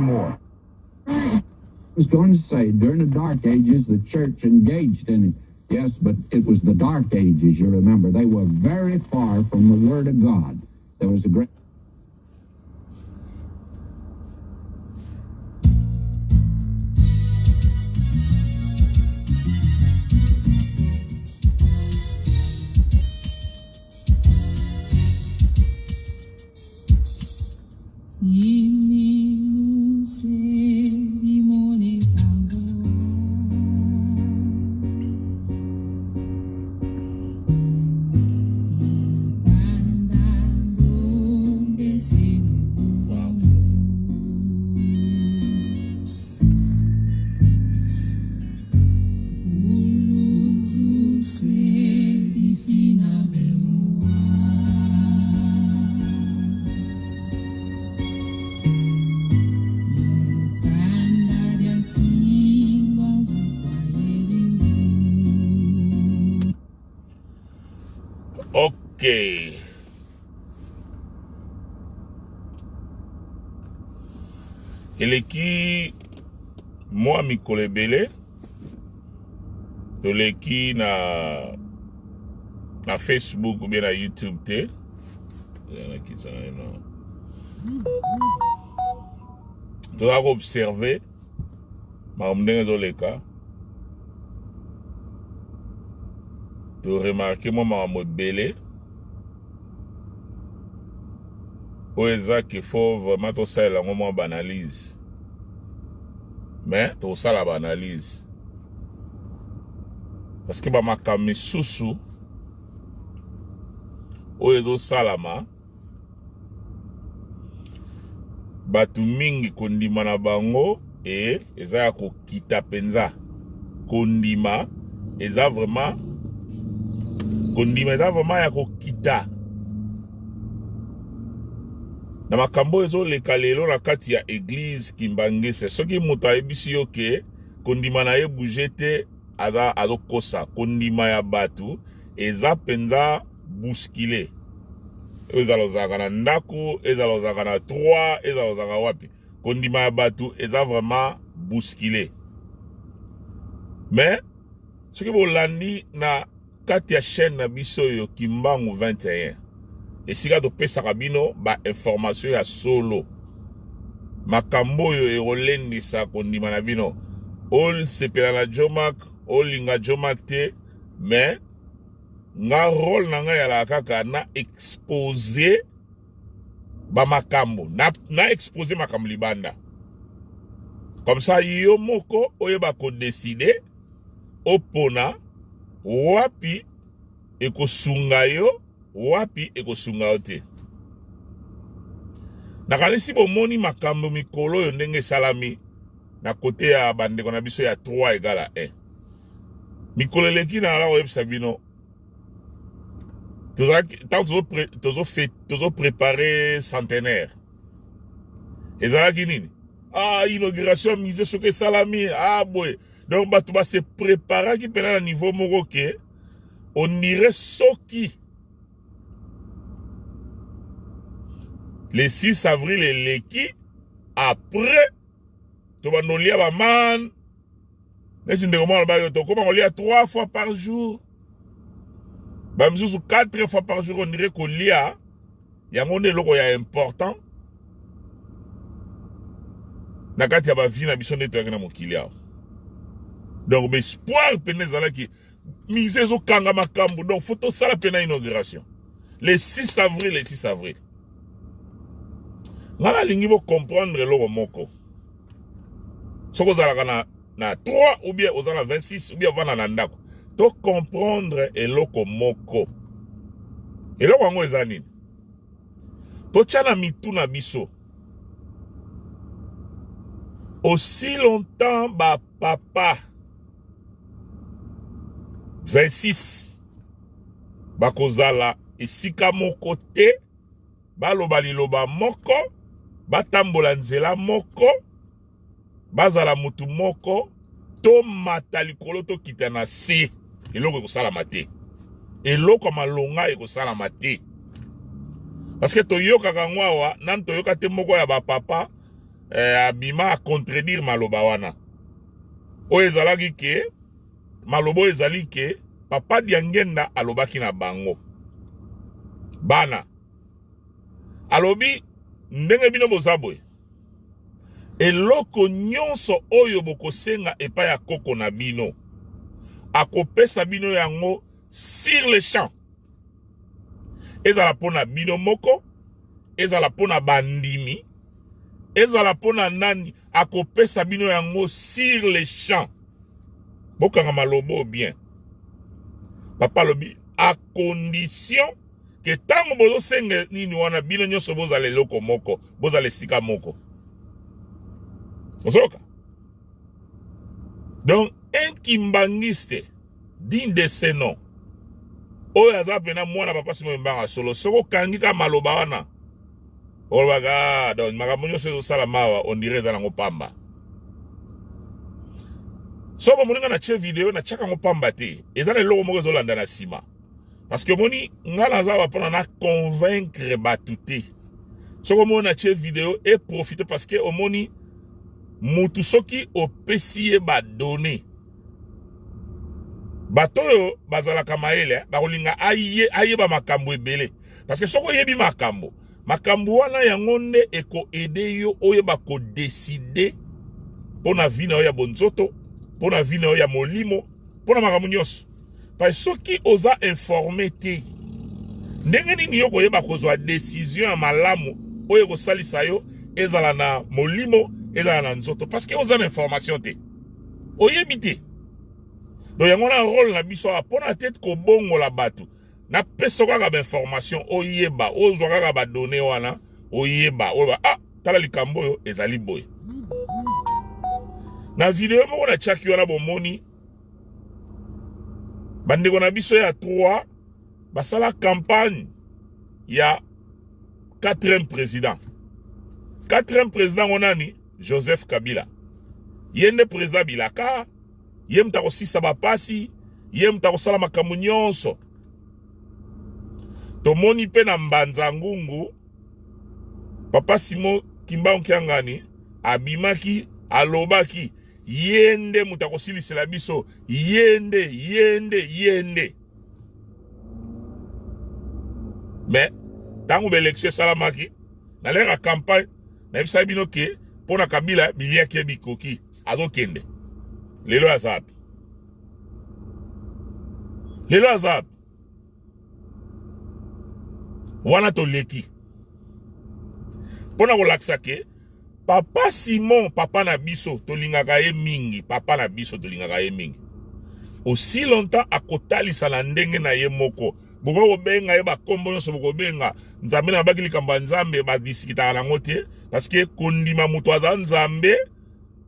more. I was going to say, during the Dark Ages, the church engaged in it. Yes, but it was the Dark Ages, you remember. They were very far from the Word of God. There was a great. Ok. Eleki mwa mikolo ebele toleki na na Facebook ou bien na YouTube te. Toza ko observer makambo ndenge ezoleka to remarke mwa makambo ebele oyo eza qu'il faut vraiment tosalela yango mwa baanalyse mais tokosala baanalyse parce que bamakambo misusu oyo ezosalama bato mingi kondima na bango e eza ya kokita mpenza kondima eza vraiment kondima eza vraiment ya kokita na makambo oyo ezoleka lelo na kati ya eglise kimbangese soki moto ayebisi yo ke kondima na ye bouge te aza azokosa kondima ya bato eza mpenza bouscule ezala ozalaka na ndako ezala ozalaka na 3 ezala ozalaka wapi kondima ya bato eza vraiment bouscule mais soki bolandi na kati ya chaîne na biso oyo Kimbangu 21 esika topesaka bino ba information ya solo makambo oyo ekolendisa kondima na bino osepela na Jomac olinga Jomac te mais nga role na ngai yalaka kaka na expose bamakambo na, na expose makambo libanda comme ça yo moko oyeba kodeside opona wapi ekosunga yo wapi ekosunga yo te nakanisi bomoni makambo mikolo oyo ndenge esalami na kote ya bandeko na biso ya 3 egala 1 mikolo eleki na nala koyebisa bino tozalaki ntango tozoprépare centenaire ezalaki nini ah inauguration ya musée soki esalami ah boye donc bato ba se préparaki mpena na niveau moko ke on dirait soki le 6 avril eleki après tobanda olia baman neti ndeko moko alobaki tokóma kolia 3 fois par jour bamisusu 4 fois par jour on dirait kolia yango nde eloko ya important na kati ya bavie na biso nde toyaki na mokili awa donc baespoir mpena ezalaki mise ezokanga makambo donc fo tosala mpena inauguration le 6 avril le 6 avril ngai nalingi bocomprendre eloko moko soki ozalaka na, na 3 ou bien oza na 26 ou bien ovanda na ndako to comprendre eloko moko eloko yango eza nini totya na mitu na biso aussi longtemps bapapa 26 bakozala esika moko te baloba liloba moko batambola nzela moko bazala mutu moko tomata likolo tokita na se eloko ekosalama te eloko ya malonga ekosalama te parce que toyokaka yango awa nanu toyoka te moko ya bapapa. eh, abima acontredire maloba wana oyo ezalaki ke maloba oyo ezali ke papa Diangenda alobaki na bango bana, alobi ndenge bino boza boye, eloko nyonso oyo bokosenga epai ya koko na bino akopesa bino yango sur le champ, ezala mpo na bino moko, ezala mpo na bandimi, ezala mpo na nani, akopesa bino yango sur le champ. Bokanga maloba bien. Papa alobi à condition ke ntango bozosenga nini wana, bino nyonso bozala eloko moko, bozala esika moko. Ozoyoka? Donc un kimbangiste digne de ce nom, oyo aza mpena mwana papa Simon Kimbangu solo, soki okangi ka maloba wana, olobaka donc makambo nyonso ezosala mawa, on dirait eza nango pamba. So bomoni nga natie video, natiaka yango pamba te, eza na eloko moko ezolanda na nsima, parce que omoni nga naza wa mpona na convaincre bato te. Soki omoni natie video, e profite, parce que omoni mutu soki opesi ye badonnées, bato oyo bazalaka mayele bakolinga ayeba makambo ebele, parce que soki oyebi makambo, makambo wana yango nde ekoaider yo oyeba kodécider mpo na vie na yo ya bonzoto, mpo na vie na yo ya molimo, mpo na makambo nyonso. Parce soki oza informé te, ndenge nini yo koyeba kozwa décision ya malamu oyo ekosalisa yo, ezala na molimo, ezala na nzoto? Parce que oza na information te, oyebi te. Donc yango wana rôle na biso awa, mpona te kobongola bato, napesa kaka bainformation, oyeba, ozwa kaka badonnées wana, oyeba, oloba: "Ah, tala likambo oyo ezali boye." Na video moko natiaki wana, bomoni bandeko na biso ya 3 basala campagne ya quatrième président. Quatrième président ngo nani? Joseph Kabila. Ye nde président bilaka, ye moto akosisa bapasi, ye moto akosala makambo nyonso. Tomoni mpe na Mbanza Ngungu, papa Simon Kimbangu Kiangani abimaki, alobaki ye nde moto akosilisela biso, ye nde, ye nde, ye nde. Mais ntango baélection esalamaki na l'heure ya campagne, nayebisaki bino ke mpo na Kabila biliaki ye bikoki, azokende. Lelo aza wapi? Lelo aza wapi? Wana toleki mpo na kolakisa ke papa Simon, papa na biso, tolingaka ye mingi. Papa na biso, tolingaka ye mingi. Aussi longtemps akotalisa na ndenge na ye moko, bokoki kobenga ye bakombo nyonso bokobenga Nzambe. Na babaki likambo ya Nzambe, badisikitaka nango te, parce que kondima moto aza Nzambe,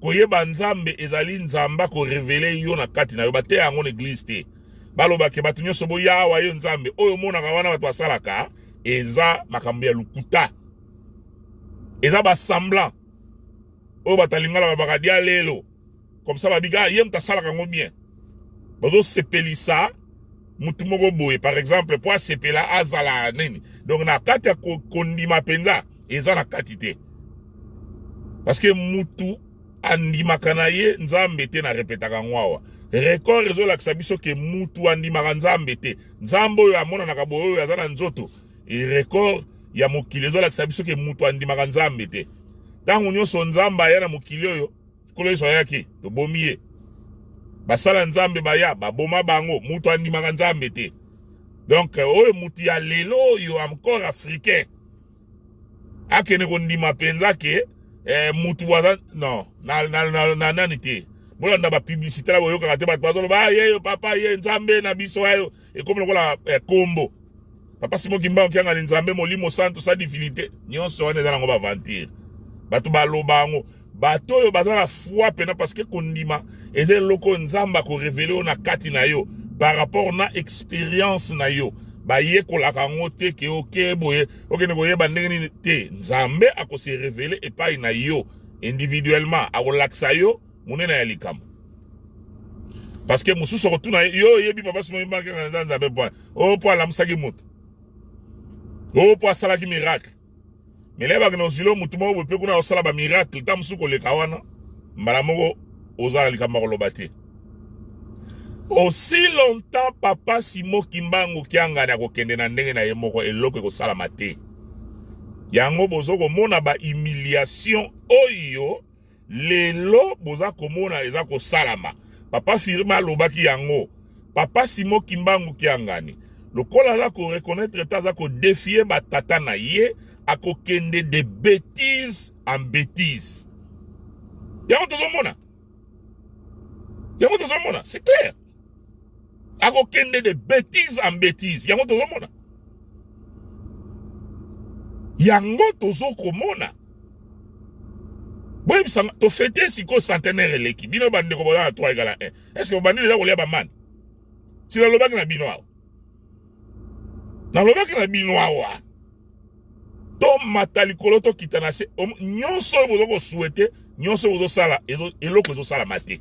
koyeba Nzambe ezali Nzambe akorévéler yo na kati na yo. Bateya yango na église te. Balobake bato nyonso boya awa, yo Nzambe oyo omonaka wana, bato basalaka eza makambo ya lokuta, eza basemblant oyo bato alingala babaka dia lelo comme ça, babika ye moto asalaka yango bien, bazosepelisa mutu moko boye par exemple po asepela azala nini. Donc na kati ya kondima mpenza eza na kati te, parce que mutu andimaka na ye Nzambe te. Na repetaka yango awa, record ezolakisa biso ke mutu andimaka Nzambe te. Nzambe oyo amonanaka boye, oyo aza na nzoto, e record ya mokili ezolakisa biso ke mutu andimaka Nzambe te. Ntango nyonso Nzambe aya na mokili oyo, Nkolo Yesu ayaki, tobomi ye. Basala Nzambe baya, baboma bango. Mutu andimaka Nzambe te. Donc oyo mutu ya lelo oyo encore africain akende kondima mpenza ke mutu aza non na nani te. Bolanda bapublicité na boyokaka te, bato bazoloba: "Ah, ye yo papa, ye Nzambe na biso." Ayo ekomi lokola kombo papa Simon Kimbangu Kiangani, Nzambe Molimo Santo, sa divinité. Nyonso wana eza nango baaventure. Bato baloba yango, bato oyo baza na foi pena, parce que kondima eza eloko oyo Nzambe akorévéler oyo na kati na yo par rapport na expérience na yo. Bayekolaka yango te ke oke boye, okende koyeba ndenge nini te. Nzambe akose révéler epai na yo individuellement, akolakisa yo monene ya likambo, parce que mosusu akotuna yo: "Oyebi papa Simon Kimbangu Kiangani eza Nzambe point oyo mpo alamusaki moto oyo, mpo asalaki miracle?" Mais leba bakende kozwila motu moko boye mpe kuna osala ba miracle ntango mosusu koleka wana mbala moko oza na likambo ya koloba te. Aussi longtemps papa Simon Kimbangu Kiangani akokende na ndenge na ye moko, eloko ekosalama te. Yango bozo komona ba humiliation oyo lelo boza komona eza kosalama. Papa Firma alobaki yango. Papa Simon Kimbangu Kiangani lokola aza ko reconnaître te, aza ko défier ba tata na ye, akokende de bêtises en bêtises. Yango tozomona. Yango tozomona, c'est clair. Akokende de bêtises en bêtises. Yango tozomona. Yango tozokomona. Boyebisa tofete sikoyo centenaire eleki. Bino bandeko boza na 3 égale 1. Est-ce que bobandi deja kolia bamane? Si nalobaki na bino awa. Nalobaki na bino awa. Tomata likolo tokita na se. Nyonso oyo bozo kosouhaiter, nyonso oyo bozosala, eloko ezosalama te.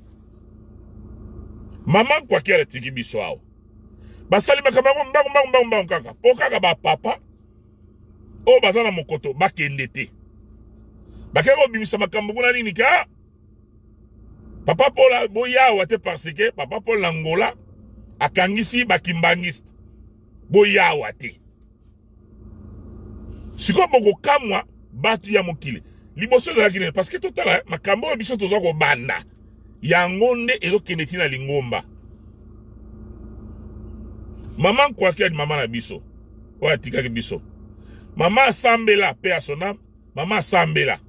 Mama Kwakiala atiki biso awa. Basali makambo yango mbangu mbangu mbangu mbangu kaka po kaka ba papa oyo baza na mokoto bakende te. Bakei kobimisa makambo kuna nini ka Papa Paul boyawa te parce que Papa Paul na Angola akangisi ba kimbangiste. Boyawa te. Sikoyo bokokamwa bato ya mokili. Liboso ezalaki nini? Parce que totala makambo oyo biso toza kobanda. Yango nde ezokende ti na lingomba. Mama Nkwaki mama na biso oyo atikaki biso. Mama asambela pe à son âme. Mama asambela.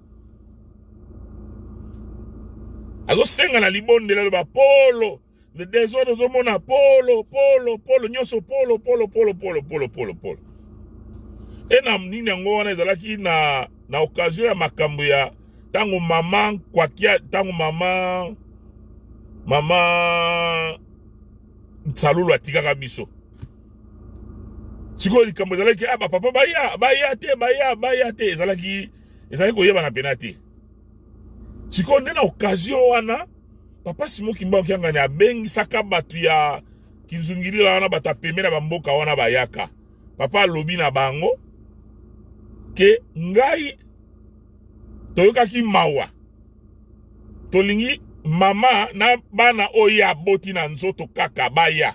Azosenga na libondela loba polo le désordre ozomona polo polo polo nyonso polo polo polo polo polo polo polo. E na nini yango wana ezalaki na na occasion ya makambo ya tango mama Kwakia, tango mama mama Nsalulu atikaka biso. Sikoyo likambo ezalaki ah, bapapa baya baya te baya baya te, ezalaki ezalaki koyebana pena te. Sikoyo nde na occasion wana papa Simon Kimbangu Kiangani abengisaka bato ya Kinzungilila wana, bato ya pembe na bamboka wana bayaka. Papa alobi na bango ke ngai toyokaki mawa, tolingi mama na bana oyo aboti na nzoto kaka baya,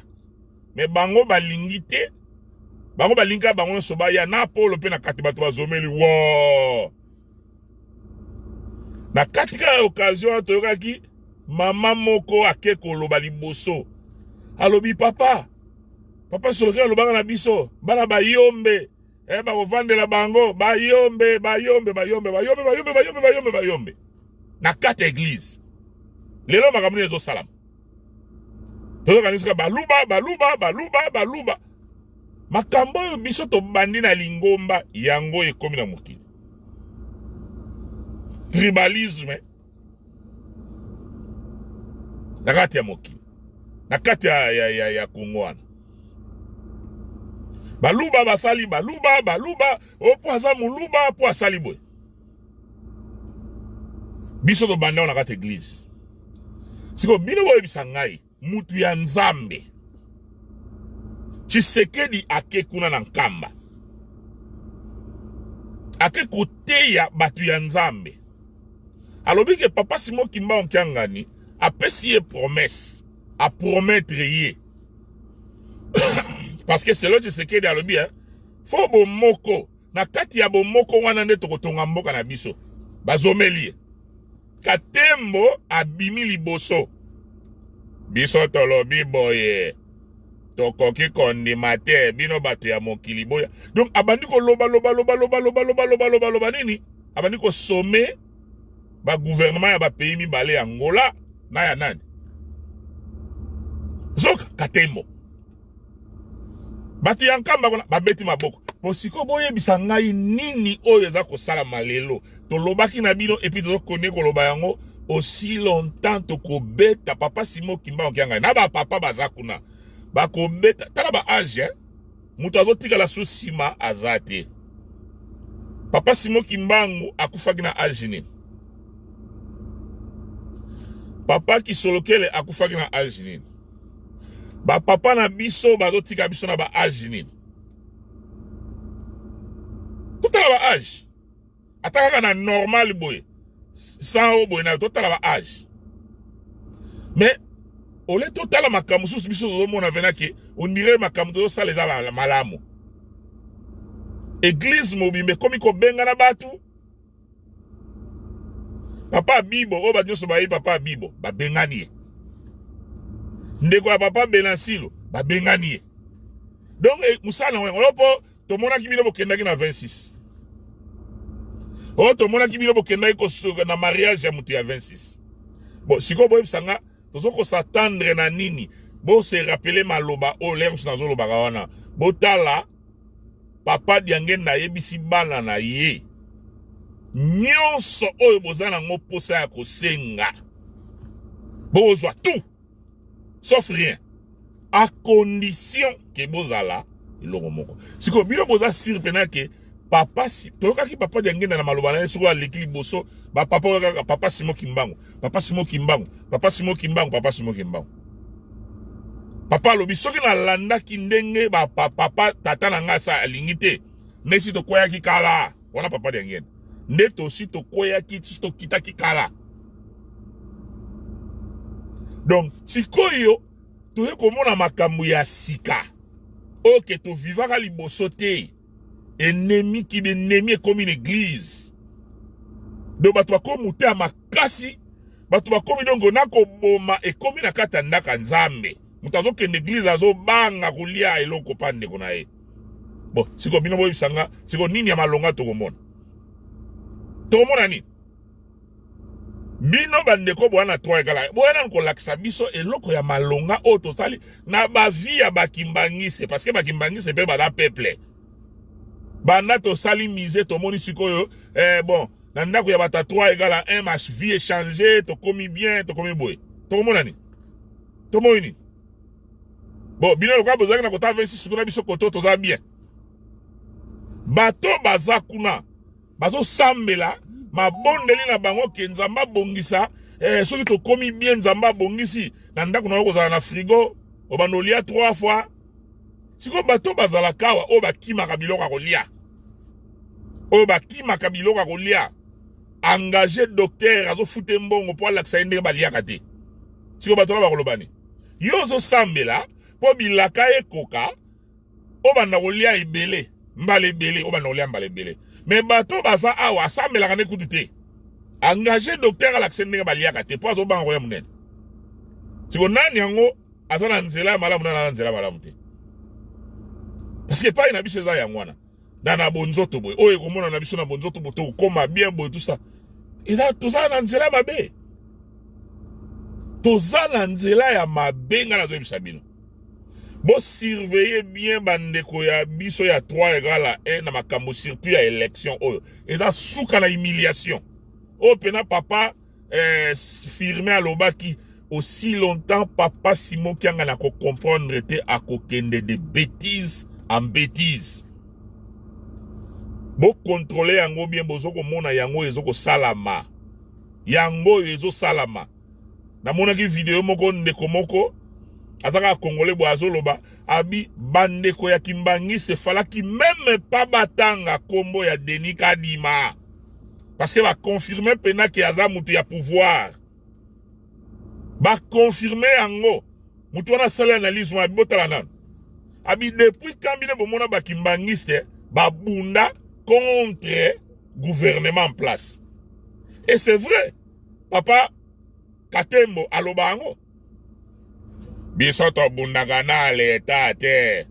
me bango balingi te, bango balingi kaka bango nyonso baya na polo mpe na kati bato bazomeli wo na kati kaka ya occasion wana toyokaki mama moko ake koloba liboso, alobi papa papa Soloki alobaka na biso bana bayombe bakovandela bango bayombe bayombe bayombe bayombe bayombe bayombe bayombe bayombe na kati ya église. Lelo makambo nini ezosalama? Tozokanisa baluba baluba baluba baluba. Makambo oyo biso tobandi na lingomba yango ekomi na mokili. Tribalisme na kati ya mokili, na kati ya, ya, ya, ya Kongo wana. Baluba basali baluba baluba, opo aza moluba po asali boye. Biso tobanda na kati église. Siko bino boyebisa ngai mutu ya Nzambe Tshisekedi ake kuna na Nkamba, ake koteya bato ya Nzambe. Alobi ke papa Simon Kimbangu Kiangani apesi ye promesse, a promettre ye. Parce que selon Tshisekedi alobi hein, fo bomoko na kati ya bomoko wana nde tokotonga mboka na biso. Bazomeli ye. Katembo abimi liboso. Biso tolobi boye tokoki kondima te bino bato ya mokili boya. Donc abandi koloba loba loba loba loba loba loba loba loba nini? Abandi kosome ba gouvernement ya ba pays mibale ya Angola na ya nani? Zoka Katembo. Bato ya Nkamba kuna babeti maboko. Po sikoyo boyebisa ngai nini oyo eza kosalama lelo. Tolobaki na bino et puis tozokone koloba yango aussi longtemps tokobeta papa Simon Kimbangu Kiangani na ba papa baza kuna bakobeta tala ba age hein? Moto azotikala su nsima aza te. Papa Simon Kimbangu akufaki na age nini? Papa Kisolokele akufaki na age nini? Ba papa na biso bazotika biso na ba age nini? Totala ba age. Ata kaka na normal boye. Sans oyo boye na totala ba age. Mais ole totala makambo mosusu biso tozomona pena ke on dirait makambo tozosala eza malamu. Eglise mobimba ekomi kobengana bato. Papa Bibo oyo bato nyonso bayebi papa Bibo babengani ye. Ndeko ya papa Benansilo babengani ye. Donc eh, mosala yango yango mpo tomonaki bino bokendaki na 26 oyo tomonaki bino bokendaki kosuka na mariage ya moto ya 26 bon sikoyo boyebisa nga tozo kosatendre na nini bose rappeler maloba oyo lere mosusu nazolobaka wana botala papa Diangenda ayebisi bana na ye nyonso oyo boza nango mposa ya kosenga bokozwa tout sauf rien à condition ke bozala eloko moko sikoyo bino boza sire mpena ke papa si toyokaki papa Diangenda na maloba na ye soki aleki liboso bapapa oyo kaka papa Simo Kimbangu papa Simo Kimbangu papa Simo Kimbangu papa Simo Kimbangu papa alobi soki nalandaki ndenge bapapa tata na ngai asa alingi te nde si tokweyaki kala wana papa Diangenda nde tosi tokweyaki si tokitaki kala donc sikoyo toye komona makambo ya sika oyo ke tovivaka liboso te ennemi kibenemi ekomi na eglise donc bato bakomi mote ya makasi bato bakomi dongo na koboma ekomi na kati ya ndako ya nzambe moto azokende eglise azobanga kolia eloko pa ndeko na ye bon sikoyo bino boyebisa nga sikoyo nini ya malonga tokomona tokomona nini bino bandeko boya na 3 egala boya nanu kolakisa biso eloko ya malonga oyo tosali na bavi ya bakimbangise parce que bakimbangise mpe baza peuple banda tosali mise tomoni sikoyo eh, bon na ndako ya bato ya 3 egala 1 ma vie echange tokomi bien tokomi boye tokomona nini tomoni nini bon bino lokola bozalaki na kota 26 kuna biso koto toza bien bato baza kuna bazosambela mabondeli na bango ke nzambe abongisa eh, soki tokomi bien nzambe abongisi na ndako na yo kozala na frigo obanda olia trois fois sikoyo bato bazalaka awa oyo bakimaka biloko ya kolia oyo bakimaka biloko ya kolia engage docteur azofute mbongo mpo alakisa ye ndenge baliaka te sikoyo bato wana bakoloba nini yo ozosambela mpo bilaka ekoka obanda kolia ebele mbala ebele obanda kolia mbala ebele me bato baza awa asambelaka nde kutu te engage docteur alakisa ndenge baliaka te mpo azobanga koya monene siko nani yango aza na nzela ya malamu nani aza na nzela malamu te parce que epai na biso eza yango wana na na bonzoto boye oyo ekomona na biso na bonzoto boye tokokoma bien boye tout ça eza toza na nzela mabe toza na nzela ya mabe ngai nazoyebisa bino bosurveille bien bandeko ya biso ya 3 egal à 1 na makambo surtout ya élection oyo eza suka na humiliation oyo mpena papa eh, firme alobaki aussi longtemps papa Simon Kianga na ko comprendre te akokende de bêtises en bêtises bo contrôler yango bien bozo komona yango ezo kosalama yango oyo ezosalama namonaki video moko ndeko moko aza kaka congolais boye azoloba abi bandeko ya kimbangiste efalaki meme pa batanga kombo ya Denis Kadima parce que baconfirme mpena ke aza moto ya pouvoir baconfirme yango moto wana asali analyse wana botala nano abi depuis quand bino bomona bakimbangiste babunda contre gouvernement en place et c'est vrai papa Katembo aloba yango biso tobundaka na leta te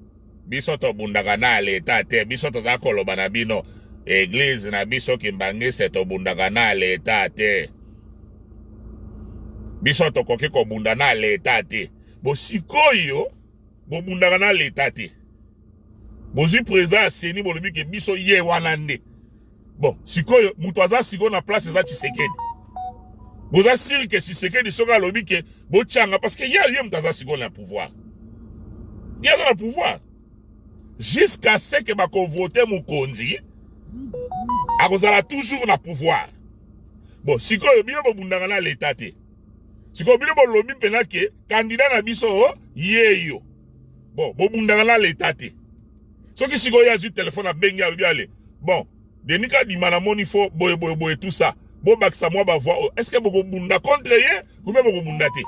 biso tobundaka na leta te biso toza koloba na bino eglise na biso kimbangiste tobundaka na leta te biso tokoki kobunda na leta te bosikoyo bobundaka na leta te bozwi président ya seni bolobi ke biso ye wana nde bon sikoyo moto aza sikoyo na place eza Tshisekedi boza sire ke Tshisekedi soki alobi ke botyanga parce que ye ye moto aza sikoyo na pouvoir ye aza na pouvoir jusqu'à ce que bakovote mokonzi akozala toujours na pouvoir bon sikoyo bino bobundaka na leta te sikoyo bino bolobi mpena ke candidat na biso yeyo bon bobundaka na leta te soki sikoyo ye azwi telefone abengi alobi ale bon Denis Kadima namoni fo boye boye boye tout ça. Bobakisa mwa ba voix oyo. Est-ce que bokobunda contre ye ou bien bokobunda te?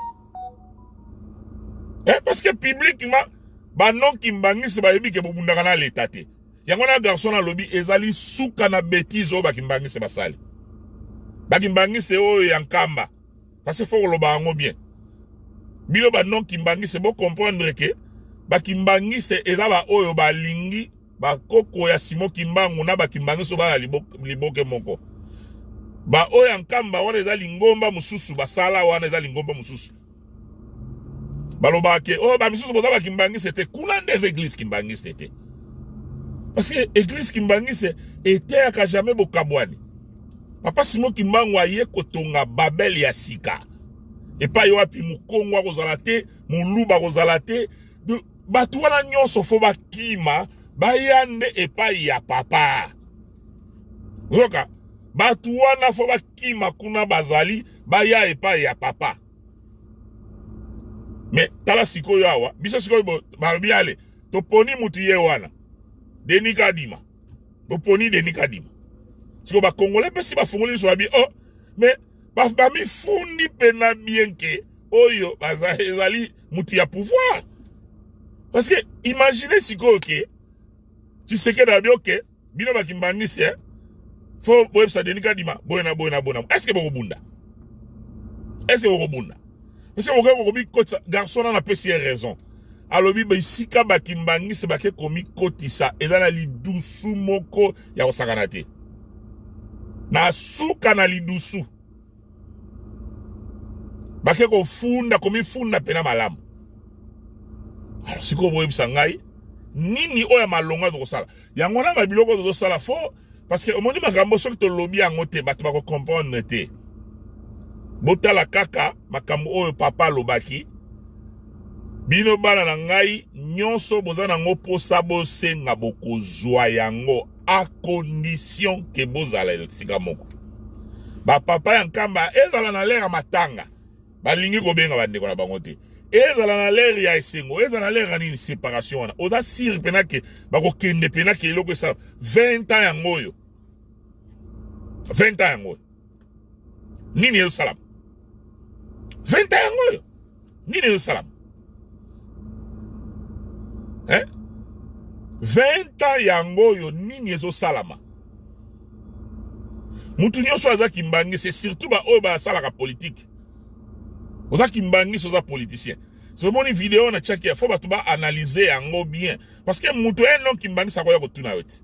Eh, parce que publiquement ba non kimbangisi bayebi ke bobundaka na leta te. Yango na garçon alobi ezali suka na bêtise oyo bakimbangisi basali. Bakimbangisi oyo ya Nkamba. Parce que faut koloba yango bien. Bino ba non kimbangisi bo comprendre que ba kimbangisi eza ba oyo balingi bakoko ya Simon Kimbangu na ba kimbangisi oyo baya liboke moko. Ba oyo ya Nkamba wana eza lingomba mosusu, basala wana eza lingomba mosusu. Balobaka ke oh ba misusu boza ba kimbangisi te, kuna nde eza église kimbangisi te. Parce que église kimbangisi eteyaka jamais bokabwani. Papa Simon Kimbangu aye kotonga Babel ya sika. Epai wapi Mukongo akozala te, Muluba akozala te. Bato wana nyonso fo bakima baya nde epai ya papa. Oyoka, bato wana fo bakima kuna bazali baya epai ya papa. Mais tala sikoyo awa, biso sikoyo balobi ale, toponi mutu ye wana. Denis Kadima. Boponi Denis Kadima. Sikoyo ba Congolais pe si bafungoli miso babi oh mais bamifundi pena bien ke oyo baza ezali mutu ya pouvoir. Parce que imaginez sikoyo ke Tshisekedi abi ok bino ba kimbangisi eh faut boyebisa Denis Kadima boye na boye na boye na. Est-ce que bokobunda? Est-ce que bokobunda? Parce que bokoki komikotisa garçon wana apesi ye raison. Alobi bisika ba kimbangisi bake komikotisa eza na lidusu moko ya kosakana te. Na suka na lidusu bake kofunda komifunda pena malamu. Alors sikoyo boyebisa ngai nini oyo ya malonga tokosala yango wana ba biloko tozosala fo parce que omoni makambo soki tolobi yango te bato bako comprendre te. Botala kaka makambo oyo papa alobaki, bino bana na ngai nyonso boza nango posa bosenga bokozwa yango a condition ke bozala esika moko. Ba papa ya Nkamba ezala na lere ya matanga balingi kobenga bandeko na bango te, ezala na lere ya esengo, ezala na lere ya nini, separation wana oza sire pena ke bakokende pena ke eloko esala 20 ans yango oyo, 20 ans yango oyo nini ezosalama, 20 ans yango oyo nini ezosalama, hein? 20 ans yango oyo nini ezosalama. Mutu nyonso aza kimbangisi, surtout ba oyo basalaka politique. Oza kimbangisi, oza politicien. Somoni video na chaki ya fo bato ba analyser yango bien parce que mutu un non kimbangisi akoya kotuna yo te.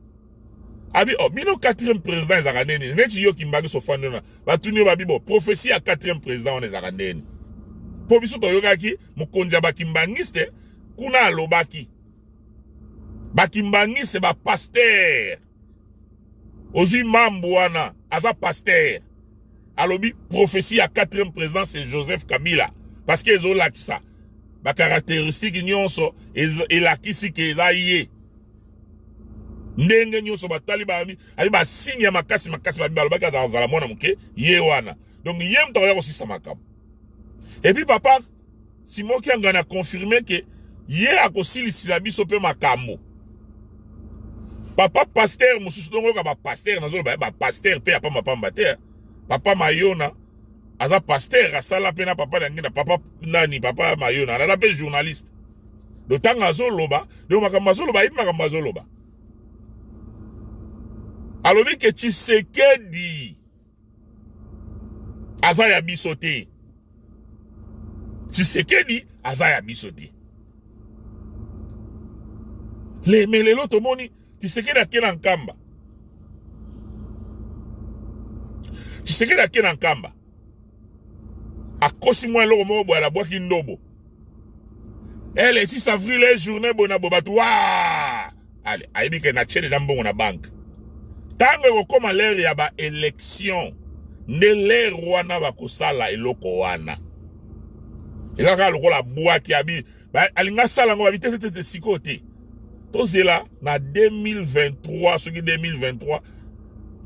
Abi oh bino quatrième président ezalaka ndeni neti yo kimbangisi ofandi wana batuni yo babi bo prophétie ya quatrième président wana ezalaka ndeni po biso toyokaki mokonzi ya bakimbangiste kuna alobaki bakimbangiste ba pasteur ozwi mambu wana aza pasteur alobi prophétie ya quatrième président c'est Joseph Kabila parce que ezolakisa ba caractéristique nyonso elakisi ke eza ye. Ndenge nyonso batali babi ayi ba signe ya makasi makasi babi balobaki azala mwana moke ye wana donc ye moto akoya kosisa makambo. Et puis papa Simon Kiangani a confirmé que ye akosilisila biso pe makambo. Papa pasteur mosusu dongo yoka ba pasteur nazoloba ba pasteur pe ya pamba pamba te. Papa Mayona aza pasteur asala pe na papa na ngina papa nani papa Mayona aza pe journaliste. Donc tango azoloba donc makambo azoloba ayebi makambo azoloba. Alobi ke Tshisekedi aza ya biso te. Tshisekedi aza ya biso te. Le mais lelo tomoni Tshisekedi ake na Nkamba. Tshisekedi ake na Nkamba. Akosi mwa eloko moko boye alabwaki ndobo. Ele 6 avril e journée boye na boye bato waa. Ale ayebi ke na tie deja mbongo na banque. Tango ekokoma l'heure ya ba election nde l'heure wana bakosala eloko wana. Eza kaka lokola bwaki abi alinga asala yango babi te te te sikoyo te. Tozela na 2023 soki 2023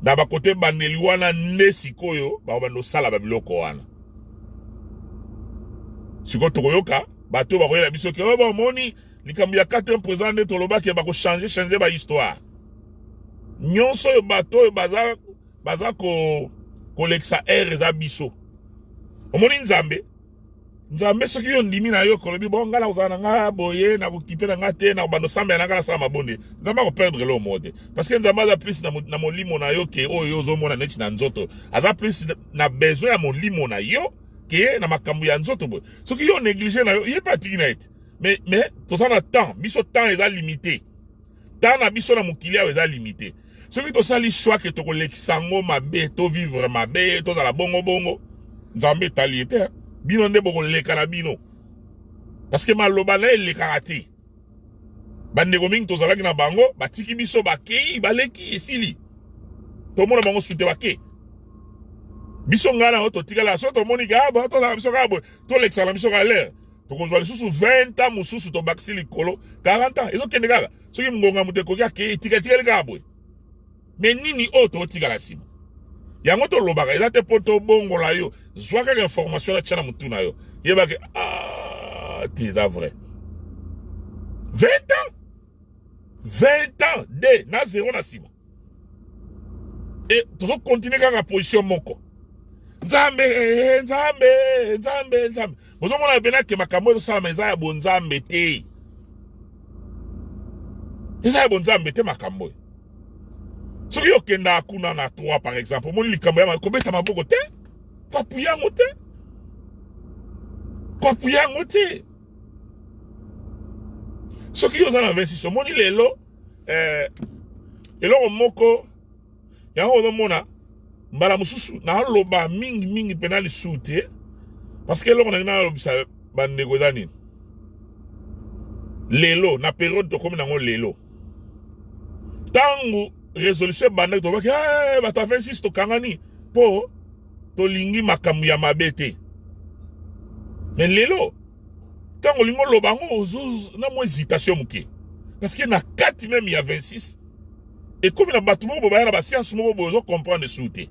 na bakote bandeli wana nde sikoyo bakobanda kosala ba biloko wana. Sikoyo tokoyoka bato bakoyela biso ke oyo bomoni likambo ya 4e président nde tolobaki bako changer changer ba histoire. Nyonso oyo bato oyo baza baza ko kolekisa heure eza biso. Omoni Nzambe? Nzambe soki yo ndimi na yo kolobi bon ngai nakozala na ngai boye nakokipe na ngai te nakobanda osambela na ngai nasala mabonde Nzambe akoperdre eloko moko te parce que Nzambe aza plus na, na molimo na yo ke oyo yo ozomona neti na nzoto aza plus na besoin ya molimo na yo ke na makambo ya nzoto boye soki yo néglige na yo ye mpe atiki na ye te mais, mais toza na temps biso temps eza limité temps na biso na mokili awa eza limité soki tosali choix ke tokolekisa yango mabe to vivre mabe tozala bongo bongo nzambe etali ye te bino nde bokoleka na bino parce que maloba na ye elekaka te bandeko mingi tozalaki na bango batiki biso bakei baleki esili tomona bango sute bake biso ngai na yo totikala so tomoni ke ah, tozala biso kaka boye tolekisaka na biso kaka lere tokozwa lisusu 20 ans mosusu tobakisi likolo 40 ans ezokende kaka soki ngonga moto ekoki akei tikatikali kaka boye me nini oyo totikala nsima yango tolobaka eza te mpo tobongola yo zwa kaka information na tia na motu na yo yebake ah, te eza vrai 20 ans 20 ans de na zero na nsima e tozokontinue kaka position moko nzambe eh, nzambe nzambe nzambe bozomona mpena ke makambo ezosalama eza ya bonzambe te eza ya bonzambe te makambo oyo soki okendaka kuna na 3 par exemple omoni likambo ya kobeta maboko te koapuye yango te koapuye yango te soki yo oza na 26 omoni lelo eh, eloko moko yango ozomona mbala mosusu naloba mingi mingi mpena lisusu te parce que eloko nangi nalobisa bandeko eza nini lelo na periode tokomi nango lelo ntango resolution ebandaki tolobaki hey, eh, bato ya 26 tokangani mpo tolingi makambo ya mabe te me lelo ntango olingi oloba yango ozo na mwa hésitation moke parce que na kati meme ya 26 ekomi na bato moko boye baya na basianse moko boye ozo comprendre su te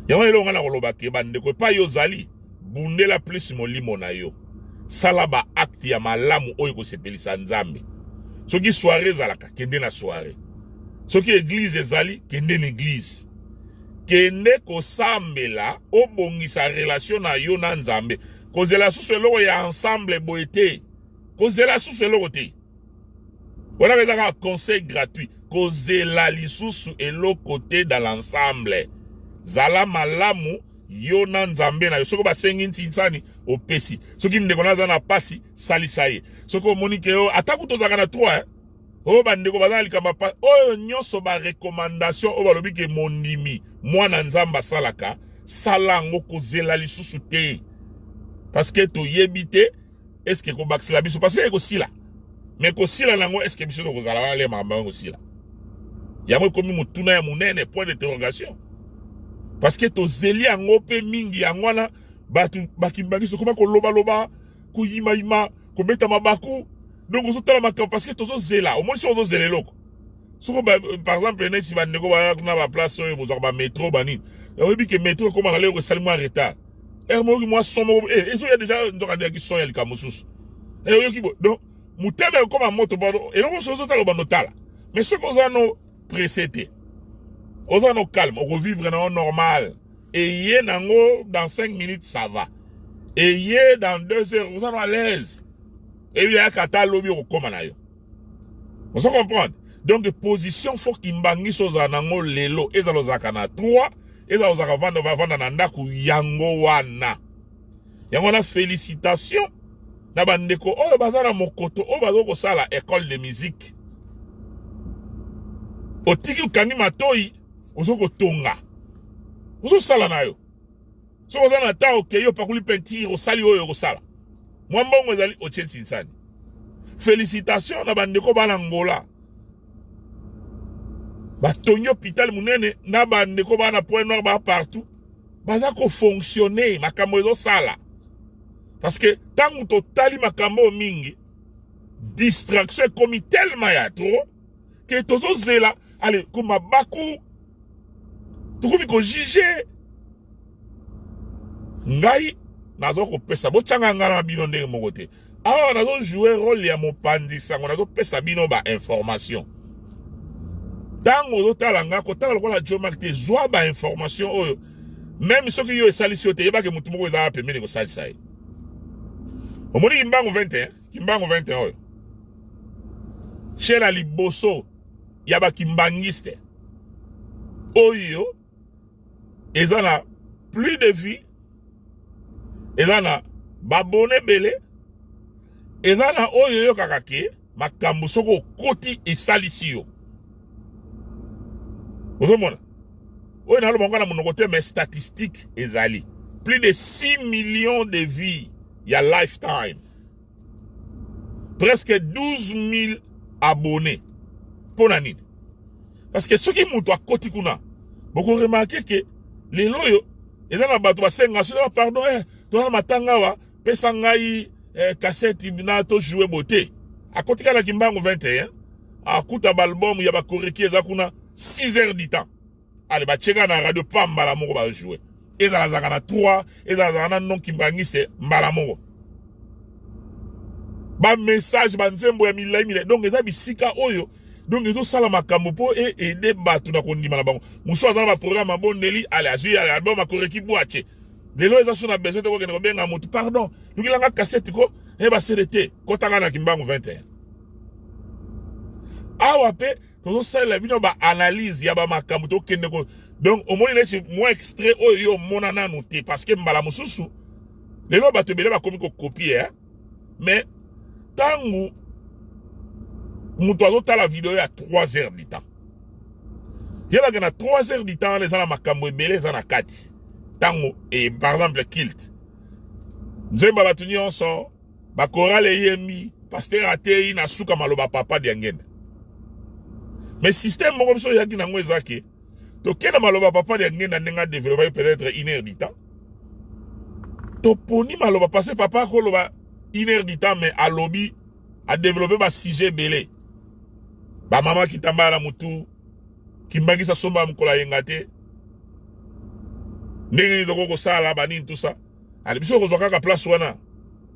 yango lelo ngai nakoloba ke bandeko epai yo ozali bundela plus molimo na yo sala ba acte ya malamu oyo ekosepelisa nzambe soki soirée ezalaka kende na soirée soki eglise ezali kende na eglise kende kosambela obongisa relation na yo na nzambe kozela susu eloko ya ensemble boye te kozela susu eloko te wana eza kaka conseil gratuit kozela lisusu eloko te dans l'ensemble zala malamu yo na nzambe na yo soki basengi ntinsani opesi soki ndeko na aza na pasi salisa ye soki omoni ke yo ata kutu ozalaka na 3 eh? oyo bandeko baza na likambo ya oyo nyonso barekomandation oyo balobi ke mondimi mwana nzambe asalaka sala yango kozela lisusu te parce que toyebi te eske ekobakisela biso parce que ekosila mais kosila na yango eske biso tokozala wana le makambo yango ekosila yango ekomi motuna ya monene point d'interrogation parce que tozeli yango mpe mingi yango wana bato bakimbangiso koma kolobaloba koyimayima kobeta mabaku donc ozotala makambo parce que tozozela omoni soki ozozela eloko soko par exemple neti bandeko baya kuna baplace oyo bozwaka bametro banini oyebi ke metro ekóma na lelo esali mwa retard ere moyoki mwa son moko eh, ezoya deja nzoka ndeyaki son ya likambo mosusu eh, oyoki bo donc motema ekóma moto eloko mosusu ozotala obanda otala mais soki oza no presse te oza no calme okovivre na yo normal eye nango dans 5 minutes ça va eye dans 2 heures oza no à l'aise ebi ayaka ata lobi okokoma na yo ozo comprendre donc position fo kimbangisi ozala nango lelo ezala ozalaka na 3 ezala ozalaka vanda vanda na ndako yango wana yango wana félicitation na bandeko oyo baza na mokoto oyo baza kosala école de musique otiki okangi matoi ozo kotonga ozosala na yo soki oza na temps okei opakoli peinture osali oyo okosala mwa mbongo ezali otie ntinsani félicitation na bandeko bana Angola batongi hôpital monene na bandeko bana point noir ba partout baza kofonctionne makambo ezosala parce que ntango totali makambo oyo mingi distraction ekomi tellement ya trop ke tozozela ale komabaku tokomi kojuge ngai nazo kopesa botyanga ngai na bino ndenge moko te awa nazo joue role ya mopanzi sango nazopesa bino ba information. Ntango ozotala nga, kotala lokola Joe Mark te, zwa ba information oyo. Même soki yo esalisi yo te, yebake motu moko ezala pembeni kosalisa ye. Omoni Kimbangu 21, Kimbangu 21 oyo. Chaîne ya liboso ya ba kimbangiste oyo eza na plus de vie, eza na babone ebele, eza na oyo oyokaka ke makambo soki okoti esalisi yo. Ozomona oyo naloba ngo na monoko te, mais statistique ezali plus de 6 millions de vies ya lifetime, presque 12 000 abonnés. Mpo na nini? Parce que soki moto akoti kuna, bokoremarquer ke lelo oyo eza na bato basenga soki pardon, toza na matanga awa, pesa ngai cassette na tojoue boye te. Akoti kaka na Kimbangu 21, akuta baalbum ya bakoreki eza kuna 6 heures du temps. Ale batie kaka na radio pa mbala moko bajoue, ezalazaka na 3, ezalazaka na non kimbangiste mbala moko, bamessage, banzembo ya milai milai. Donc eza bisika oyo, donc ezosala makambo mpo eaider bato na kondima na bango. Mosusu aza na baprogramme abondeli, ale azwi album akoreki bo atie. Lelo eza so na besoin te kokende kobenga motu, pardon, lukelanga cassette ko e basele te. Kotaka na Kimbangu 21 awa mpe tozosalela bino baanalyse ya bamakambo tokende ko. Donc omoni neti mwa extrait oyo yo omona nanu te, parce que mbala mosusu lelo bato ebele bakomi kocopier, eh? Mais ntango moto azotala video ya 3 heures du temps, yebaka na 3 heures du temps wana eza na makambo ebele eza na kati. Ntango par exemple culte, nzembo ya bato nyonso, bakorale eyembi, pasteur ateyi, na suka maloba papa Diangenda. Mais système moko biso oyaki nango eza ke tokende maloba papa Diangenda ndenge adéveloppaki peut-être une heure du temps, toponi maloba, parce que papa akoloba une heure du temps, mais alobi, adéveloppe basujet ebele: bamama kitambala na mutu, kimbangisa somba ya mokolo ayenga te, ndenge nini tokoki kosala banini, tout ça. Ale biso kozwa kaka place wana,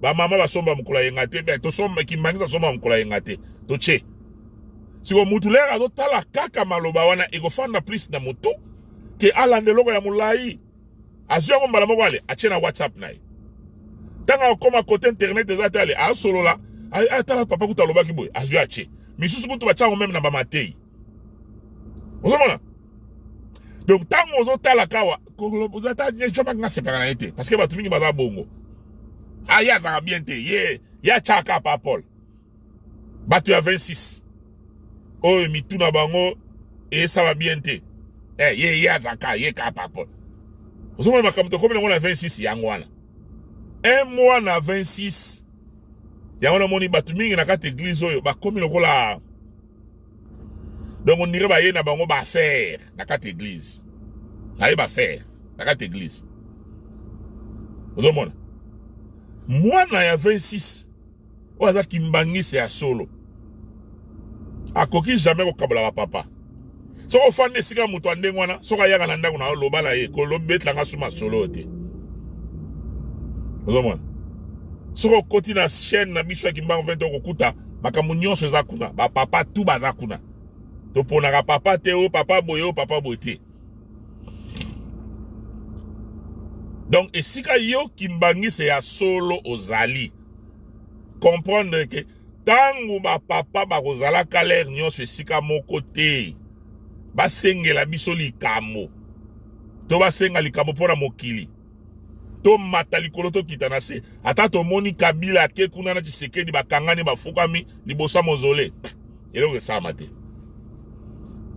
bamama basomba mokolo ayenga te, ben tosomba, kimbangisa somba mokolo ayenga te, totie. Siko mutu lere azotala kaka maloba wana, ekofanda plus na motu ke alanda eloko ya molai. Azwi yango mbala moko, ale atie na WhatsApp na ye. Ntango akokoma kote internet eza te, ale asolola, atala papa kutu alobaki boye, azwi atie. Misusu kutu batia yango même na bamatei. Ozomona, donc ntango ozotala kawa ozata nga sepaka na ye te, parce que bato mingi baza bongo. Ah, ye azalaka bien te, ye ye atiaka pa Paul. Bato ya 26 oyo mitu na bango esala bien te, ye azalaka ye kaka pa Paul. Ozomona makambo tokomi nango na 26, yango wana un mois na 26 yango namoni bato mingi na kati église oyo bakomi lokola, donc on dirait baye na bango baaffaire na kati église, baye baaffaire na kati église. Ozomona mwana ya 26 oyo aza kimbangisi ya solo akoki jamais kokabola bapapa. Soki ofandi esika moto ya ndenge wana, soki ayaka na ndako na oloba na ye, kolobetlanga suma solo te. Ozomona, soki okoti na chaîne na biso ya Kimbangu 20, okokuta makambo nyonso eza kuna, bapapa tu baza kuna. Toponaka papa te, o papa boye, o papa boye te. Donc esika yo kimbangisi ya solo ozali, comprendre ke ntango bapapa bakozalaka lere nyonso esika moko te, basengela biso likambo to basenga likambo mpo na mokili, tomata likolo, tokita na se. Ata tomoni Kabila ake kuna na Tshisekedi, bakangani, bafukami liboso ya mozole, eloko esalama te.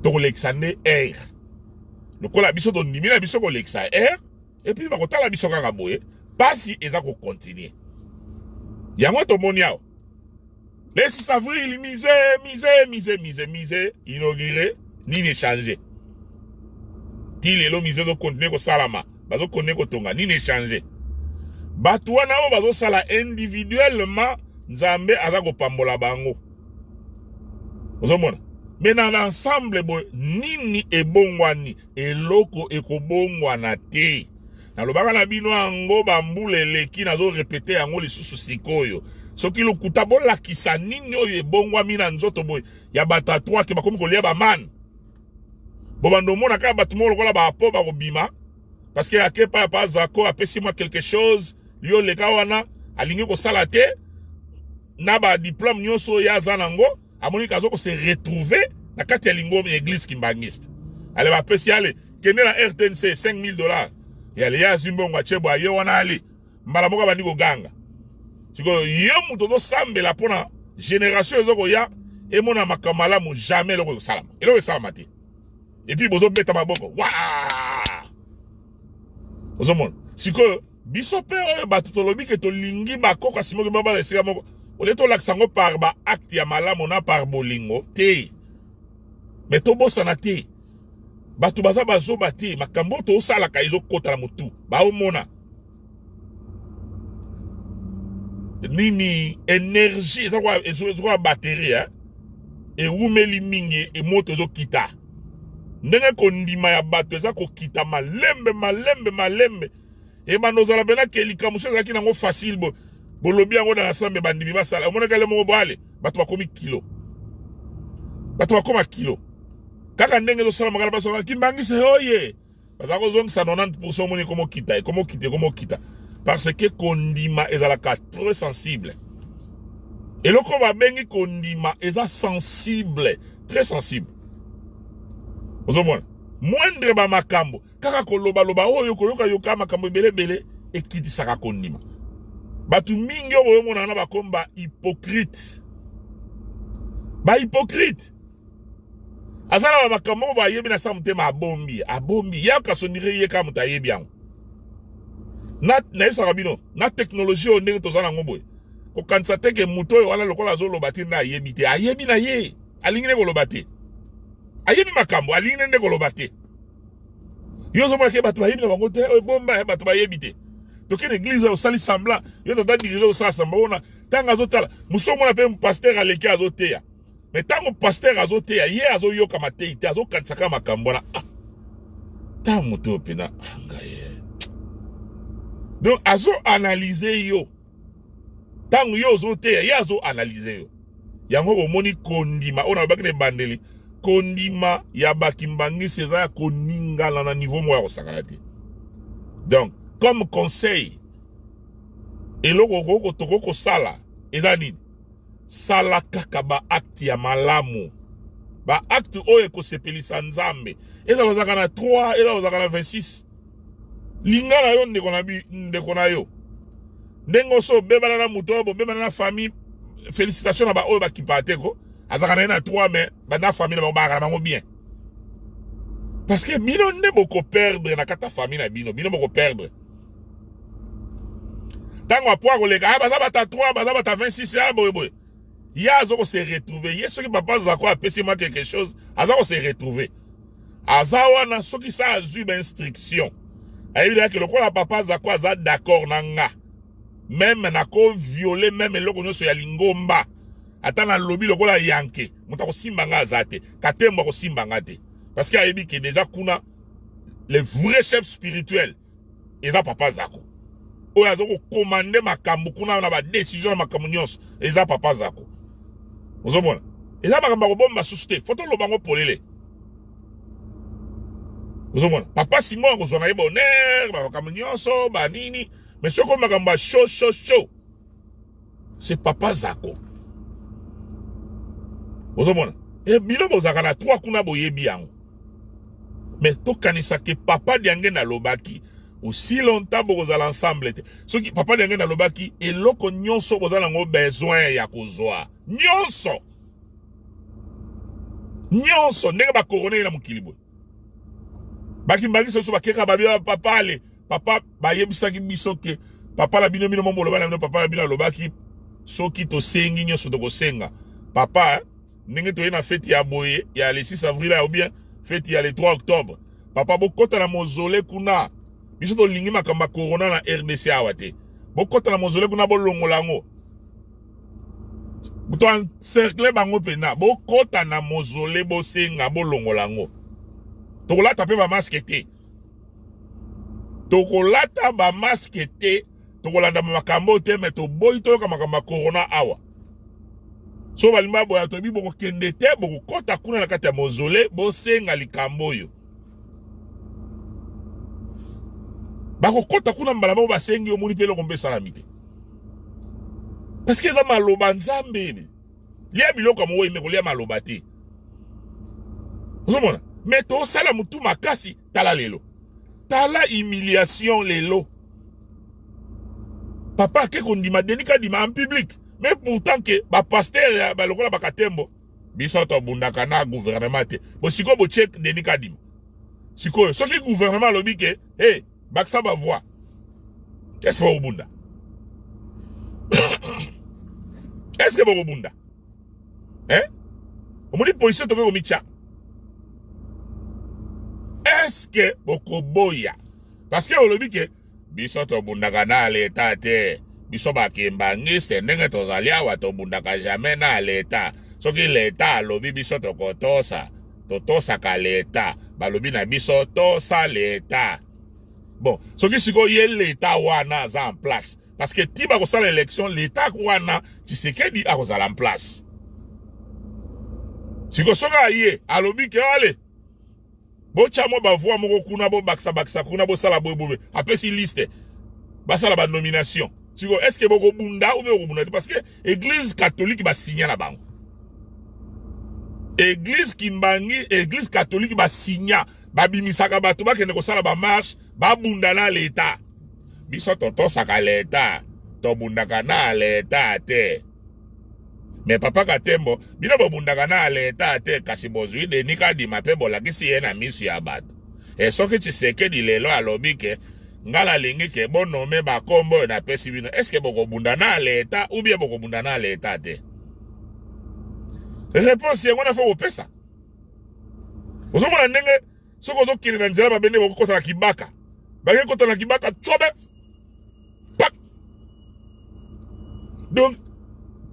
Tokolekisa nde aire lokola biso tondimi na biso kolekisa aire, et puis bakotala biso kaka boye. Pasi eza kocontinuer. Yango tomoni awa le 6 avril, musée, musée, musée, musée, musée inauguré. Nini échange ti lelo? Musée ezocontinuer kosalama, bazocontinuer kotonga. Nini échange? Bato wana oyo bazosala individuellement, Nzambe aza kopambola bango, ozomona. Mais na l'ensemble boye, nini ebongwani? Eloko ekobongwana te. Nalobaka na bino yango bambula eleki, nazorépéter yango lisusu sikoyo. Soki lokuta, bolakisa nini oyo ebongwami na nzoto boye ya bato ya 3 ke bakomi kolia bamane. Bobanda omona kaka bato moko lokola baapo bakobima parce que ake pa pa Zako apesi mwa quelque chose, yo leka wana alingi kosala te na ba diplôme nyonso oyo aza nango, amoni kazo ko se retrouver na kati ya lingomba ya église kimbanguiste. Ale bapesi ale kende na RTNC 5000 dollars yale ye azwi mbongo atie bwa ye wana ale mbala moko abandi koganga. Sikoyo yo moto ozosambela mpona génération ezo koya emona makambo malamu, jamais eloko ekosalama, eloko esalama te. Et puis bozobeta maboko wa ozomona. Sikoyo biso mpe oyo bato tolobi ke tolingi bakoko asimoki babala esika moko, olie tolakisa yango par ba acte ya malamu na par bolingo te, mais tobosana te bato baza bazoba te. Makambo oyo tosalaka ezokota na motu, baomona nini énergie eza kwa batterie eh? Ewumeli mingi emoto ezokita ndenge kondima ya bato eza kokita malembe malembe malembe. Ebanda ozala mpena ke likambo so ezalaki nango facile, bo bolobi yango na nasambe bandimi basala, omonaka ele moko boale bato bakomi kilo, bato bakoma kilo kaka ndenge ezosalamaka na basoka kimbangisi oye baza kozongisa 90%. Omoni ekomokita, ekomokita, ekomokita parce que kondima ezalaka très sensible. Eloko babengi kondima eza sensible, très sensible. Ozomona moindre bamakambo kaka kolobaloba oyo koyokayoka makambo ebele ebele ekitisaka kondima. Bato mingi oyo boyomona wana bakomi ba hypocrite, ba hypocrite. Aza na bamakambo oyo bayebi na sa motema, abombi, abombi yaka sondire ye kaka moto ayebi yango. Nayebisaka bino na teknologie oyo ndenge toza nango boye, kokanisa te ke moto oyo wana lokola azoloba te nde ayebi te. Ayebi na ye, alingi nde koloba te. Ayebi makambo, alingi nde koloba te. Yo ozomona ke bato bayebi na bango te, oyo bomba bato bayebi te. Toke na église, osali semblant, yo tata dirige osala semblant wana. Ntango azotala mosu, omona mpe pasteur aleki azoteya, mais ntango pasteur azoteya, ye azoyoka matei te, azokanisa kaka makambo wana. Ah, ntango moto oyo mpena ngai ye, donc azoanalyse yo. Ntango yo ozoteya, ye azoanalyse yo. Yango bomoni kondima oyo nalobaki na ebandeli, kondima ya bakimbangisi eza ya koningana na niveau moko ya kosakana te. Donc comme conseil, eloko tokoki kosala eza nini? Sala kaka baacte ya malamu, baacte oyo ekosepelisa Nzambe. Ezala ozalaka na 3, ezala ozalaka na 26, linga na yo ndeko na, ndeko na yo ndenge oso obebana na moto oyo bobebana na famille. Félicitation na baoyo bakipaka te ko azalaka na ye na 3, mais bana famille na bango bazalaka na bango bien, parce que bino nde bokoperdre na kati ya famille na bino. Bino bokoperdre ntango apo akoleka, ah, baza bata 3, baza bata 26, ah, boye boye. Ye aza kose retrouver ye soki papa Zako apesi mwa quelque chose, aza kose retrouver, aza wana. Soki sa azwi bainstruction, ayebi yake lokola papa Zako aza d'accord na nga, même nakovioler même eloko nyonso ya lingomba, ata nalobi lokola yanke, moto akosimba nga aza te, katembo akosimba nga te, parce que ayebi ke déjà kuna le vrai chef spirituel eza papa Zako. Oyo aza kokomande makambo kuna na badécision na makambo nyonso eza papa Zako. Ozomona eza makambo ya kobomba susu te, fo toloba yango polele. Ozomona papa Simon akozwa na ye bonheur, bamakambo nyonso banini, mais soki makambo ya chaud chaud chaud, c'est papa Zako. Ozomona e bino bozalaka na 3 kuna, boyebi yango. Mais tokanisa ke papa Diange nalobaki aussi longtemps bokozala ensemble te. Soki papa Diange nalobaki eloko nyonso boza nango besoin ya kozwa nyonso nyonso, ndenge bakorone ye na mokili boye, bakimbangisa biso bakeka babi papa ale papa bayebisaki biso ke papa na bino, bino mo boloba na bino, papa na bino alobaki soki tosengi nyonso tokosenga papa ndenge toye na feti ya boye ya le 6 avril ou bien feti ya le 3 octobre, papa bokɔta na mausolée kuna, biso tolingi makambo ya corona na RDC awa te, bokɔta na mausolée kuna, bolongola yango, to encercle bango mpena, bokɔta na mausolée, bosenga bolongola yango, tokolata mpe bamasque te, tokolata bamasque te, tokolanda makambo te, me toboyi toyoka makambo ya corona awa. So balingi baboya, toyebi bokokende te, bokokɔta kuna na kati ya mausolée, bosenga likambo oyo. Bakokɔta kuna mbala moko, basengi, omoni mpe eloko mpe esalami te, parce que eza maloba Nzambe. Lia biloko ya mowei, me kolia maloba te. Ozomona, me tosala motu makasi. Tala lelo, tala humiliation lelo. Papa ake kondima Denis Kadima en public, mais pourtant ke bapasteur ya balokola bakatembo, biso tobundaka na gouvernement te. Bo sikoyo botie Denis Kadima. Sikoyo soki gouvernement alobi ke hey, bakisa bavoix, est ce bokobunda? Est ce que bokobunda, eh? Omoni position tokoki komitya. Est ce que bokoboya? Parce que olobi ke biso tobundaka na leta te, biso bakimbangiste, ndenge tozali awa, tobundaka jamais na leta. Soki leta alobi, biso tokotosa, totosaka leta. Balobi na biso tosa leta. Bon, soki sikoyo ye leta wana aza en place, parce que ti bakosala élection, leta wana Tshisekedi akozala en place. Sikoyo soki aye alobi ke ale, botya mwa bavoix moko kuna, bobakisabakisa kuna, bosala boyeboye, apesi liste, basala banomination. Sikoyo est ce que bokobunda ou bien bokobunda te? Parce que Église catholique basinya na bango, Église Kimbangi, Église catholique basinya, babimisaka bato bakende kosala bamarche, babunda na leta. Biso totosaka leta, tobundaka na leta te. Me papa Katembo, bino bobundaka na leta te, kasi bozwi Denis Kadima mpe bolakisi ye na miso ya bato. E soki Tshisekedi lelo alobi ke nga nalingi ke bonome bakombo oyo napesi bino, est-ce bokobunda na leta ou bien bokobunda na leta te? Réponse yango na fo kopesa. Ozomona ndenge soki ozokende na nzela mabe, nde bokokota na kibaka, bake kota na kibaka cobe pak. Donc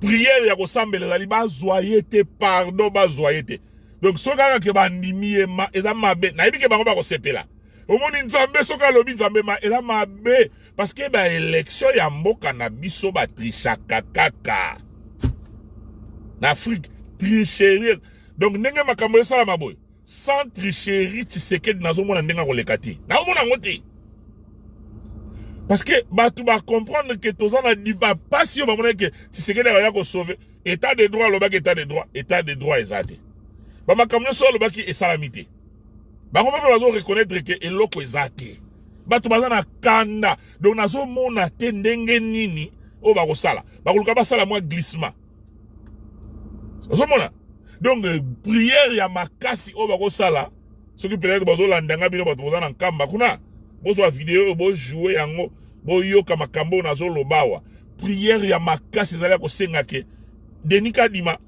prière ya kosambela ezali bazwa ye te, pardon, bazwa ye te. Donc soki kaka ke bandimi ye, ma eza mabe. Nayebi ke bango bakosepela. Omoni, Nzambe soki alobi, Nzambe ma eza mabe, parce que baélection ya mboka na biso batrichaka kaka na Afrique, tricherie. Donc ndenge makambo esalama boye, sans tricherie, Tshisekedi nazomona ndenge akoleka te, nazomona yango te, parce que bato bacomprendre ke toza na bapasi oyo bamonaki ke Tshisekedi akoya kosauver état de droit. Alobaki état de droit, état de droit eza te. Bamakambo nyonso alobaki esalami te. Bango mpe bazo reconnaître ke eloko eza te. Bato baza na kanda. Donc nazomona te ndenge nini oyo bakosala, bakoluka basala mwa glissement. Ozomona, donc prière ya makasi oyo bakosala, soki peut-être bazolanda nga, bino bato boza na Nkamba kuna, bozwa video oyo, bojoue yango, boyoka makambo oyo nazoloba awa. Prière ya makasi ezali ya kosenga ke Denis Kadima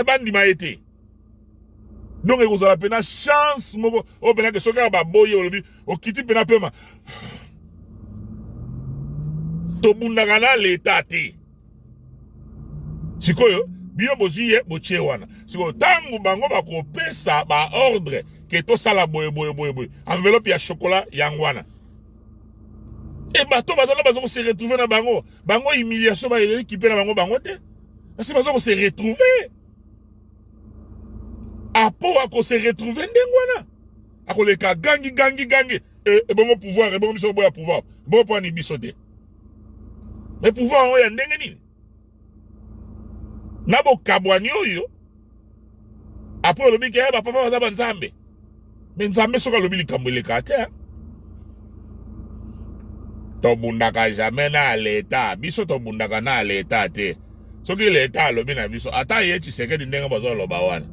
bandima ye te. Donc ekozala mpena chance moko oyo mpena ke soki kaka baboyi, olobi okiti mpena pema. Tobundaka na leta te. Sikoyo bino bozwi ye, botie wana. Sikoyo ntango bango bakopesa baordre ke tosala boye boye boye boye, enveloppe ya chocolat yango wana. E bato bazala, baza kose retrouver na bango. Bango humiliation baekipe na bango, bango te, parce baza kose retrouver. Apo akose retrouver ndenge wana, akoleka gangi gangi gangi. Ebongo pouvoir, ebongo biso boya pouvoir, bongo mpo ani biso te? Mais pouvoir yango ya ndenge nini na bokabwani oyo? Après olobi ke bapapa baza banzambe. Me Nzambe soki alobi likambo, eleka te. Tobundaka jamais na leta, biso tobundaka na leta te. Soki leta alobi na biso, ata ye Tshisekedi ndenge bazoloba wana,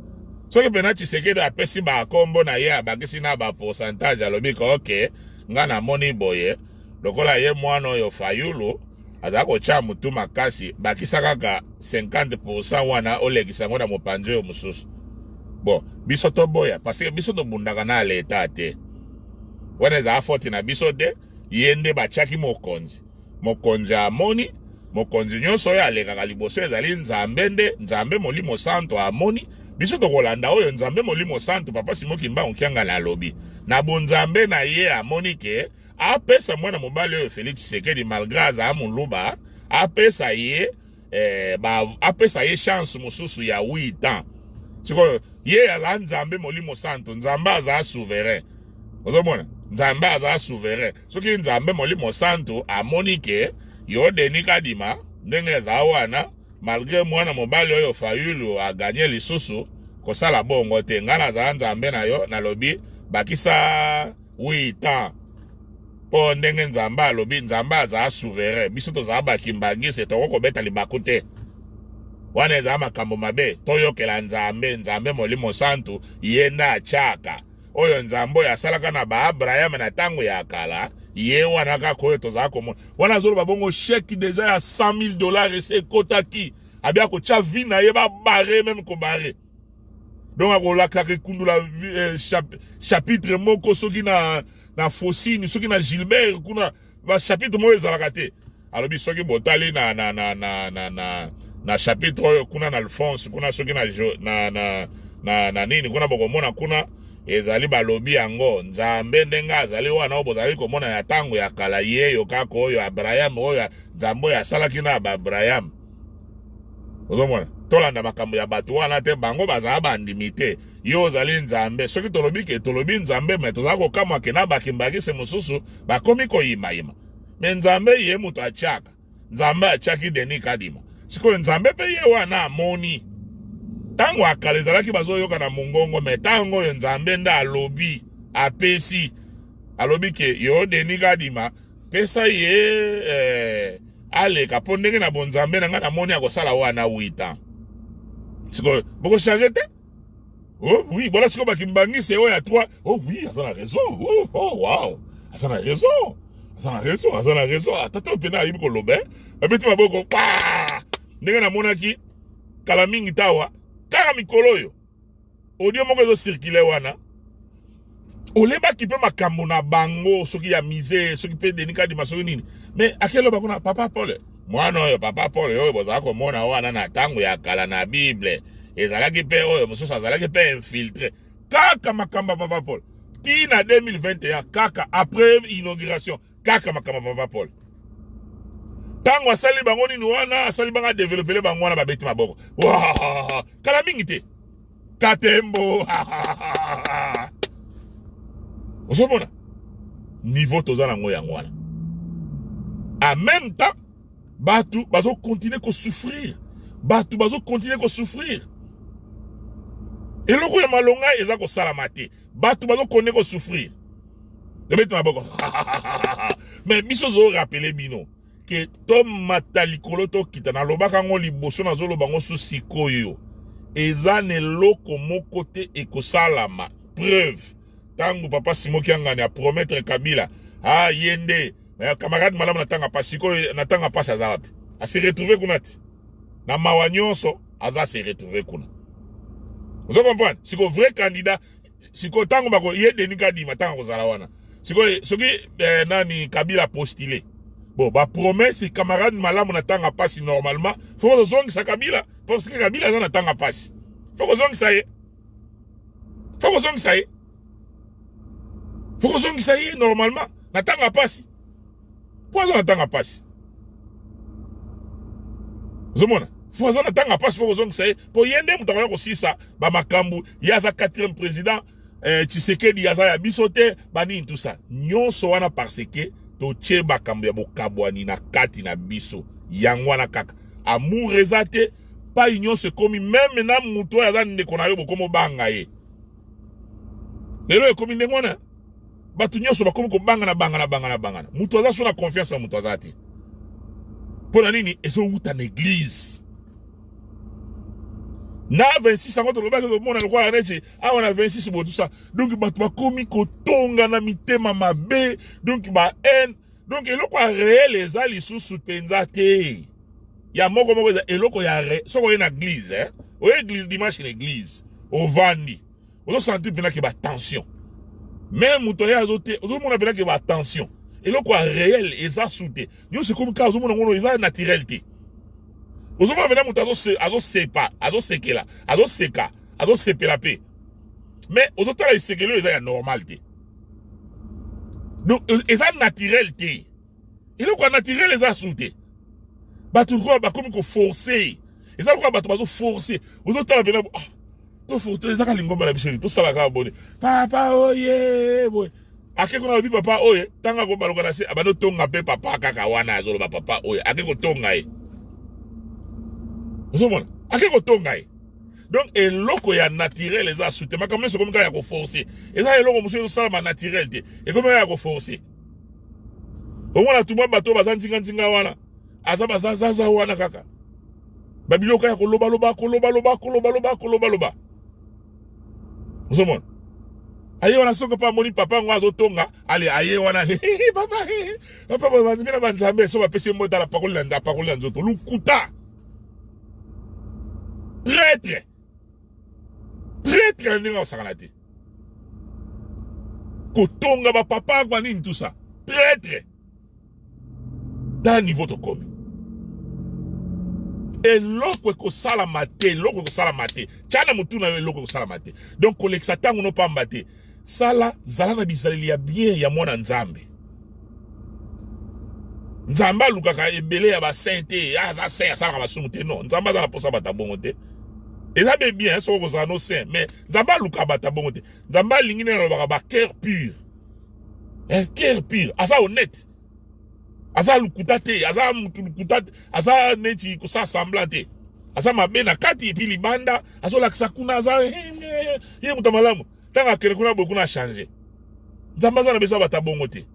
soki mpena Tshisekedi apesi bakombo na ye, abakisi na bapourcentage, alobi ke ok, nga namoni boye, lokola ye mwana oyo Fayulu aza kotya motu makasi, bakisa kaka 50 wana, olekisa yango na mopanzi oyo mosusu. Bon, biso toboya, parce que biso tobundaka na leta te. Wana ezala faute na biso te. Ye nde batiaki mokonzi. Mokonzi amoni, mokonzi nyonso oyo alekaka liboso ezali Nzambe. Nde Nzambe Molimo Santo amoni, biso tokolanda oyo Nzambe Molimo Santo, Papa Simo Kimbangu Kiangala, alobi na bonzambe na ye. Amoni ke apesa mwana mobali oyo Félix Tshisekedi, malgré azala moluba, apesa ye. eh, ba, apesa ye chance mosusu ya 8 ans. Sikoyo ye aza Nzambe Molimo Santo, Nzambe aza souverain. Ozomona, Nzambe aza souverain. Soki Nzambe Molimo Santo amoni ke yo Denis Kadima ndenge eza wana, malgre mwana mobali oyo Fayulu aganye lisusu, kosala bongo te. Ngai nazala Nzambe na yo, nalobi bakisa 8 ans mpo ndenge Nzambe alobi. Nzambe azala souverain, biso tozala bakimbangisi, tokoki kobeta libaku te. Wana ezala makambo mabe. Toyokela Nzambe. Nzambe Molimo Santu ye nde atiaka oyo. Nzambe oyo asalaka na baAbraham na ntango ya kala, ye wana kaka oyo tozala komona wana. Azoloba bongo, chèque déjà ya 100 000 $ esi ekotaki. Abia kotya vie na ye, babarrer, même kobarrer. Donc akolakaka ekundula chapitre moko soki na Fosine, soki na Gilbert kuna, bachapitre moko ezalaka te. Alobi soki botali na chapitre oyo kuna na Alphonse kuna, soki na nini kuna, bokomona kuna ezali balobi yango. Nzambe ndenge azali wana oyo bozali komona ya ntango ya kala, yeyo kaka oyo Abraham, oyo Nzambe oyo asalaki na baAbraham. Ozomona, tolanda makambo ya bato wana te, bango bazala bandimi te. Yo ozali Nzambe. Soki tolobi ke tolobi Nzambe, mais tozala kokamwa ke na bakimbangisi mosusu bakomi koyimayima. Mais Nzambe ye moto atiaka. Nzambe atiaki Denis Kadima. Sikoyo Nzambe mpe ye wana amoni, ntango akala ezalaki bazoyoka na mongongo, mais ntango oyo Nzambe nde alobi, apesi, alobi ke yo Denis Kadima, pesa ye aleka, mpo ndenge na bonzambe na ngai namoni akosala wana 8 ans. Sikoyo bokochanger te. Oh oui, voilà sikoyo bakimbangisi oyo ya 3. Oh oui, aza na raison. Oh, wow, aza na raison, aza na raison, aza na raison. Tata oyo mpena ayebi koloba. Babeti maboko pa ndenge namonaki kala mingi tawa. Kaka mikolo oyo, audio moko ezocirculer wana, olebaki mpe makambo na bango, soki ya mise, soki mpe Denis Kadima, soki nini. Mais akeloba kuna, papa Paul, mwana oyo papa Paul oyo bozala komona wana na ntango ya kala na Bible, ezalaki mpe oyo mosusu azalaki mpe infiltré. Kaka makambo ya papa Paul ti na 2021, kaka après inauguration, kaka makambo ya papa Paul. Ntango asali bango nini wana, asali bango, adévelopper bango wana, babeti maboko. Kala mingi te, Katembo. Ozomona niveau toza nango, yango wana. En même temps, bato bazocontinuer kosouffrir, bato bazocontinuer kosouffrir. Eloko ya malonga eza kosalama te, bato bazocontinuer kosouffrir, tobeti maboko. Mais biso ozorappeler bino ke tomata likolo, tokita. Nalobaka yango liboso, nazoloba yango so sikoyo, eza na eloko moko te ekosalama. Preuve, ntango papa Simo Kiangani apromettre Kabila, ah, ye nde camarade malamu na ntango pasi. Sikoyo na ntango pasi aza wapi? Ase retrouve kuna ti na mawa nyonso, aza se retrouve kuna. Ozo comprendre? Sikoyo vrai candidat, sikoyo ntango bako ye Denis Kadima, ntango akozala wana sikoyo, soki nani Kabila postule, bon, bapromesse camarade malamu na ntango pasi, normalement faut kozongisa Kabila, parce que Kabila aza na ntango pasi, faut kozongisa ye, faut kozongisa ye, faut kozongisa ye normalement na ntango ya pasi, mpo aza na ntango ya pasi. Ozomona, faut aza na ntango ya pasi, faut kozongisa ye, mpo ye nde moto akoya kosisa bamakambo. Ye aza quatrième président, Tshisekedi aza ya biso te, banini, tout ça nyonso wana, parce que totie makambo ya bokabwani na kati na biso. Yango wana kaka amour eza te. Pai nyonso ekomi, même na moto oyo aza ndeko na yo, bokomi obanga ye. Lelo ekomi ndenge wana, bato nyonso bakomi kobangana, bangana, bangana, bangana. Moto aza so na confiance na moto aza te. Mpo na nini? Ezowuta na église na 26. Yango tolobaki, tomona lokola neti awa na 26 boye, tout ça. Donc bato bakomi kotonga na mitema mabe, donc ba haine. Donc eloko ya réel eza lisusu mpenza te. Ya moko moko eza eloko ya re. Soki oye na église, eh? Oye église dimanche, na église ovandi, ozosentir mpena ke batension. Mais moto aye azo te, ozomona mpena ke batension. Eloko ya réel eza su te. Nyonso ekomi kaka, ozomona ngono eza naturel te. Ozomona mpena moto azosepa, azosekela, azoseka, azosepela mpe, mais ozotala esekeli oyo eza ya normal te. Donc eza naturel te. Eloko ya naturel eza su te. Bato lokola bakomi ko forcer. Eza lokola bato bazo forcer. Ozotala pena ah, to forcer ezaka lingomba na biso tosala kaka boni. Papa oye boye. Ake kuna alobi papa oye, tanga kobaluka na se abandi otonga mpe papa kaka wana azoloba papa oye, ake kotonga ye. Ozomona? Ake kotonga ye. Donc eloko ya naturel eza sute makambo nyonso ekomi kaka ya koforce. Eza eloko mosusu ezosalama naturel te, ekomi kaka ya koforce. Omona tumwa bato baza nzinga nzinga wana, aza bazazaza wana kaka babiloko ya kolobaloba kolobaloba kolobaloba kolobaloba. Ozomona aye wana soki mpe amoni papa yango azotonga ale aye wana papa papa banzambe na banzambe so bapesi ye mbote ala pakoli na apakoli na nzoto lukuta traitre traitre na ndenge akosakana te kotonga bapapa kwa nini tout ça traitre ta niveau tokomi eloko ekosalama te eloko ekosalama te tya na motu na yo eloko ekosalama te donc kolekisa ntango no pamba te sala zala na bizaleli ya bien ya mwana nzambe nzambe alukaka ebele ya basaint te ah, aza saint asalaka masumu te non nzambe aza na mposa bato ya bongo te eza be bien soki okozala no saint mais nzambe alukaka bato ya bongo te nzambe alingi nde nalobaka ba cœur pur eh, cœur pur aza honnête aza lokuta te aza mutu lokuta te aza neti kosala semblant te aza mabe na kati epuis libanda azolakisa kuna aza ye moto ya malamu ntango akende kuna boye kuna achange nzambe aza na besoin bato ya bongo te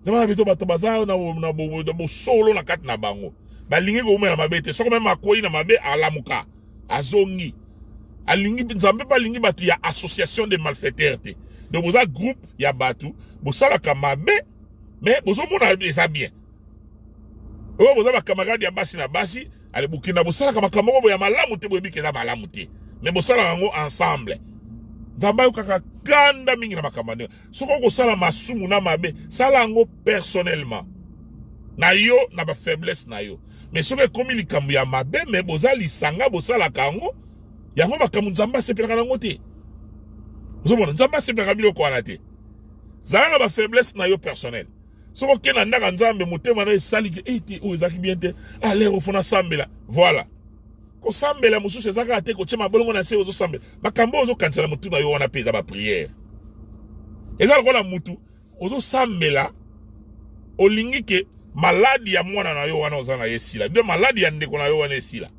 nzambe aza na besoin bato baza na bosolo na kati na bango balingi koumela mabe te soko meme akwei na mabe alamuka azongi alingi nzambe mpe alingi bato ya association de malfaiteurs te donc boza groupe ya bato bosalaka mabe mais bozomona eza bien oyo boza bacamarade ya basi na basi ale bokenda bosalaka makambo moko ya malamu te boyebi ke eza malamu te mais bosalaka yango ensemble nzambe ayokaka kanda mingi na makambo ndenge soki okosala masumu na mabe sala yango personnellement na yo na bafaiblesse na yo mais soki ekomi likambo ya mabe me boza lisanga bosalaka yango yango makambo nzambe asepelaka nango te ozomona nzambe asepelaka biloko wana te zala na bafaiblesse na yo personnel soki okei na ndako ya nzambe motema na esali ke eh, te oyo ezalaki bien te ah lero fo nasambela voilà kosambela mosusu eza kaka te kotia mabolongo na se ozosambela makambo oyo ozokanisa na motu na yo wana mpe eza bapriere eza lokola mutu ozosambela olingi ke maladi ya mwana na yo wana oza na ye esila nde maladi ya ndeko na yo wana esila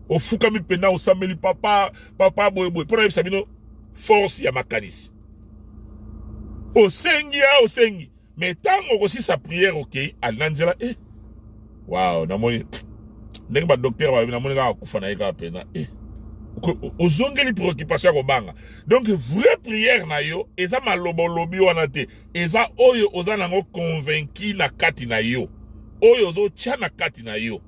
ofukami mpenza osambeli papa papa boyeboye mpo nayebisa bino force ya makanisi osengi a osengi me ntango okosisa priere okei ali na nzela e eh. wow namoni ndenge badoktere balobi namoni kaka kufa na ye kaka mpenza e eh. ozongeli préoccupation ya kobanga donc vraie prière na yo eza maloba olobi wana te eza oyo oza nango convaincu na kati na yo oyo ozotya na kati na yo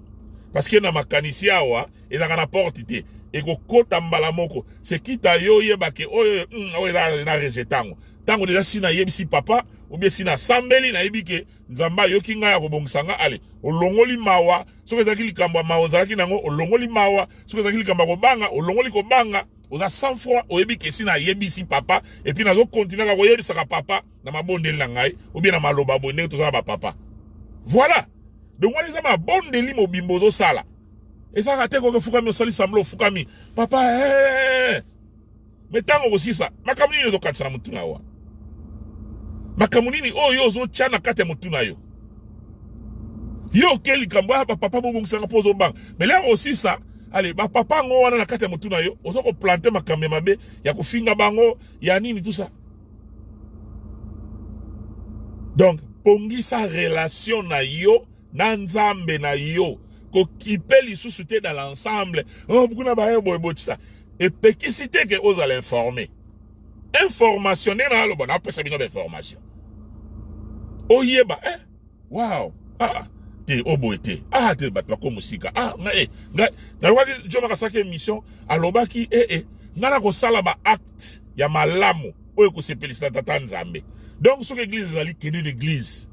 parce que na makanisi awa ezalaka na porte te ekokota mbala moko sekita yo oyeba ke oyo oyo eza na rejet ntango ntango deja si nayebisi papa obie si nasambeli nayebi ke nzambe ayoki ngai akobongisa ngai ale olongoli mawa soki ezalaki likambo ya mawa ozalaki nango olongoli mawa soki ezalaki likambo ya kobanga olongoli kobanga oza sans froid oyebi ke si nayebisi papa epuis nazokontinue kaka koyebisaka papa na mabondeli na ngai obie na maloba boye ndenge toza na bapapa voilà donc wana eza mabondeli mobimba ozosala ezalaka te koki ofukami osali sambla ofukami papa hey. Eh. me ntango okosisa makambo nini ozokanisa na motu na yo wana makambo nini oyo ozotya na kati ya motu na yo yo oke likambo ya bapapa bobongisaka mpo ozobanga me lero osisa ale bapapa yango wana na kati ya motu na yo oza koplante makambo ya mabe ya kofinga bango ya nini tout ça donc bongisa relation na yo na nzambe na yo kokipe lisusu te dans l'ensemble oh, kuna baye boye botisa epekisi te ke ozala informe information ndenge naloba napesa bino bainformation oyeba eh, wow ah, te oboye te ah te bato bako mosika ah ngai eh, ngai nalobaki jo makasaki émission alobaki eh, eh, ngai nakosala ba acte ya malamu oyo ekosepelisa tata nzambe donc soki eglise ezali kende na eglise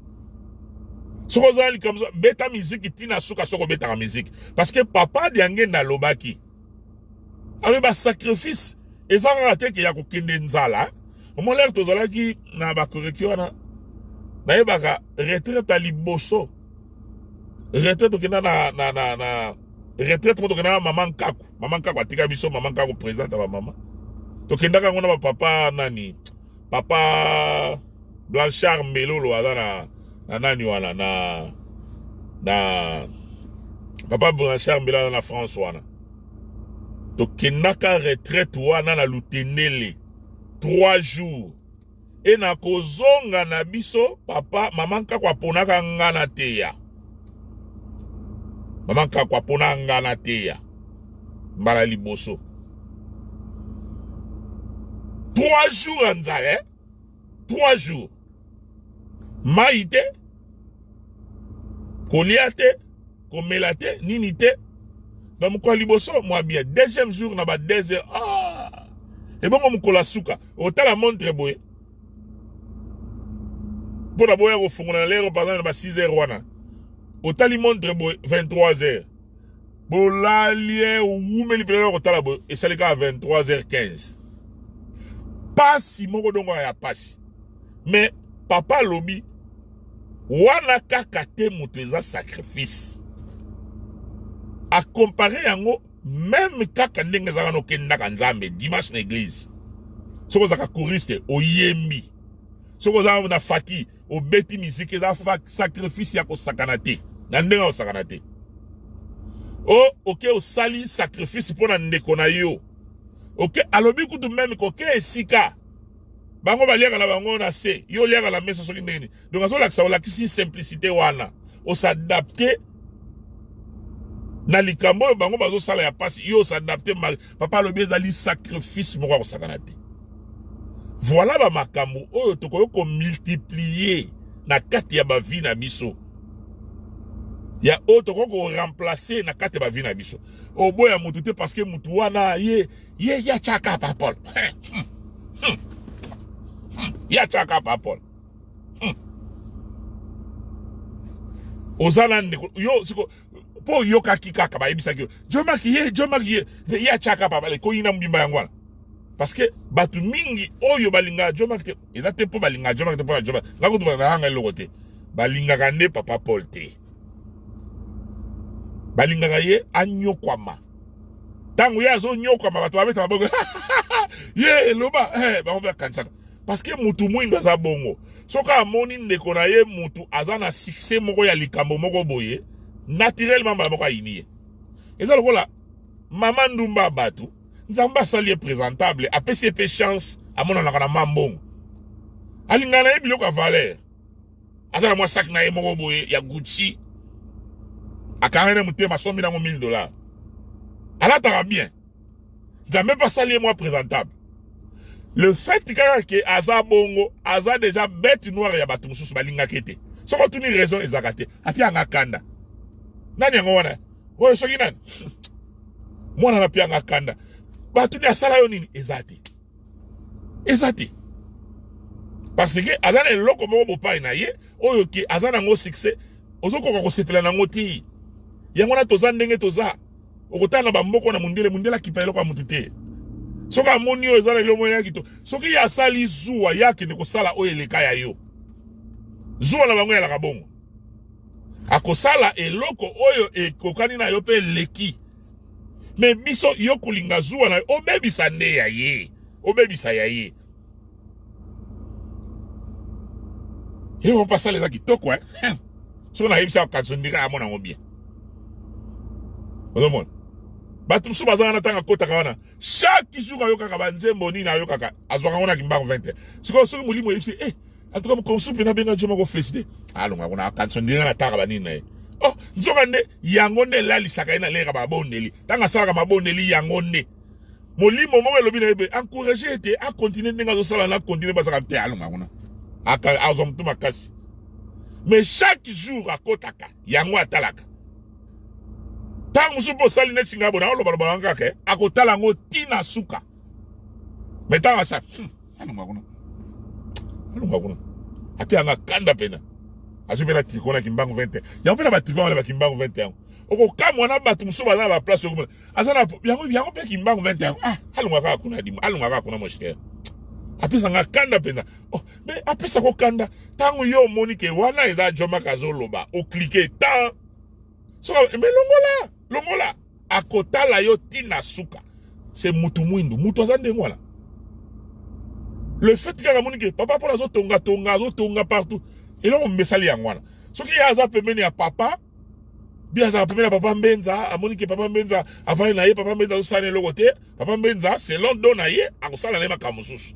soki ozala likambo beta miziki ntina suka soki obetaka miziki parce que papa diangenda alobaki alobi basacrifice eza kaka te ke ya kokende nzala omolere tozalaki na bakoreki wana nayebaka retraite ya liboso Retraite tokenda na, na, na, na retraite moko tokenda na mama Nkaku. Mama Nkaku atika biso, mama Nkaku présidente ya bamama. Tokendaka yango na bapapa nani, papa Blanchard Mbelolo aza na, na nani wana na, na papa Blanchard Mbelolo aza na France wana. Tokendaka retraite wana na Lutendele 3 jours. E na kozonga na biso papa mama Nkaku aponaka nga na teya. Mama Nkaku apona nga na teya mbala liboso. 3 jours ya nzala eh? 3 jours mai te, kolia te, komela te, nini te. Na mokolo ya liboso mwa bien, deuxième jour na ba 2 heures ah! Ebongo mokolo ya suka otala montre boye mpo na boya kofungola na lero par exemple na ba 6 heures wana, otali montre boye 23 heures, bolali owumeli mpenza kotala boye esali kaka 23 heures 15. Pasi moko dongo ya pasi. Mais papa alobi wana kaka te moto eza sacrifice. A comparer yango même kaka ndenge ezalaka na okendaka Nzambe dimanche na église. Soki ozalaka choriste oyembi, soki oza na faki obeti musique, eza sacrifice ya kosakana te, na ndenge ya kosakana te. O oke osali sacrifice mpo na ndeko na yo. Oke alobi kutu meme koke esika bango baliaka na bango na se, yo oliaka na mesa soki ndenge nini. Donc azolakisa, olakisi simplicité wana, osadapte na likambo oyo bango bazosala ya pasi, yo osadapte. Papa alobi ezali sacrifice moko ya kosakana te. Voilà ba makambo oyo tokoki komultiplier na kati ya ba vie na biso, ya oyo tokoki koremplacer na kati ya ba vie na biso. Oboya mutu te parce que mutu wana ye ye ye atiaka pa Paul, ye atiaka pa Paul. Oza na ndeko yo siko mpo oyokaki kaka bayebisaki yo Jomaki ye Jomaki ye ye atiaka pa bale koyina mobimba yango wana, parce que bato mingi oyo balingaka Jomaki te, eza te mpo balingaka Jomaki te mpo na Jomaki nga kutu nayanga eloko te, balingaka nde papa Paul te, balingaka ye anyokwama. Ntango ye azonyokwama bato babeta maboko ye eloba bango mpe bakanisaka parce que mutu mwindo aza bongo. Soki amoni ndeko na ye mutu aza na succès moko ya likambo moko boye, naturellement mbala moko ayini ye. Eza lokola mama ndumba bato, Nzambe asali ye présentable, apesi ye mpe chance, amonanaka na mambongo, alingaka na ye biloko ya valeur, aza na mwa sac na ye moko boye ya Gucci, akangaki na motema, asombi nango 1000 dollars, alataka bien, Nzambe mpe asali ye mwa présentable. Le fait kaka ke aza bongo, aza déjà bête noire ya bato mosusu balingaka ete. Soki otuni raison ezalaka te, apianga kanda nani yango wana oyo, soki nani mwana na pianga kanda, bato ni asala yo nini, eza te, eza te, parce que aza na eloko moko bopai na ye oyo ke aza nango succès, ozokoka kosepela nango te. Yango wana toza ndenge toza. Okotala na bamboko na mundele, mundele akipa eloko ya mutu te. Soki amoni oyo eza na eloko ya kito, soki ye asali zuwa, ye akende kosala oyo eleka ya yo. Zuwa na bango eyalaka bongo, akosala eloko oyo ekokani na yo mpe eleki. Me biso yo kolinga zuwa na yo, obebisa nde ya ye, obebisa ya ye. Eloko mpo asala eza kitoko, eh? Soki nayebisa akanisa ndika amona yango bien. Ozomona bato mosusu baza wana, ntango akotaka wana chaque jour ayokaka banzembo nini ayokaka, azwaka yango na Kimbangu 20. Sikoyo soki molimo oyebisi eh, en tout cas mokonzi mosusu mpe nabenga jo moko félicité, alonga kuna akanisa ndenge nataka banini na ye. Oh, nzoka nde yango nde elalisaka ye na lera mabondeli. Ntango asalaka mabondeli, yango nde molimo moko elobi na ye be encourage ete akontinue ndenge azosala na continue bazaka te, alonga kuna azwa motu makasi. Mais chaque jour akotaka yango atalaka. Ntango mosusu mpo osali neti ngai bona olobaloba yango kaka, akotala yango ntina suka. Mais ntango asa alonga kuna, alonga kuna, ape yanga kanda pena, azwi mpe na triko na Kimbangu 20 yango mpe na batriko wana bakimbangu 20 yango. Okokamwa na bato mosusu baza na baplace okomona aza na yango yango mpe Kimbangu 20 yango. Ah, alonga kaka kuna, dimo alonga kaka kuna, mon cher, apesanga kanda mpenza. Oh, mais apesa ko kanda ntango yo omoni ke wana eza Jomaka azoloba, oklike tan. Soki mais longola, longola. Akotala yo tina suka. C'est mutu mwindu. Mutu aza ndenge wana. Le fait kaka amoni ke papa Paul azotonga tonga, azotonga partout. Eloko mbesali yango wana. Soki ye aza pembeni ya papa, bi azala pembeni ya papa Mbenza, amoni ke papa Mbenza avandi na ye, papa Mbenza azosala eloko te. Papa Mbenza selon don na ye akosala na ye makambo mosusu.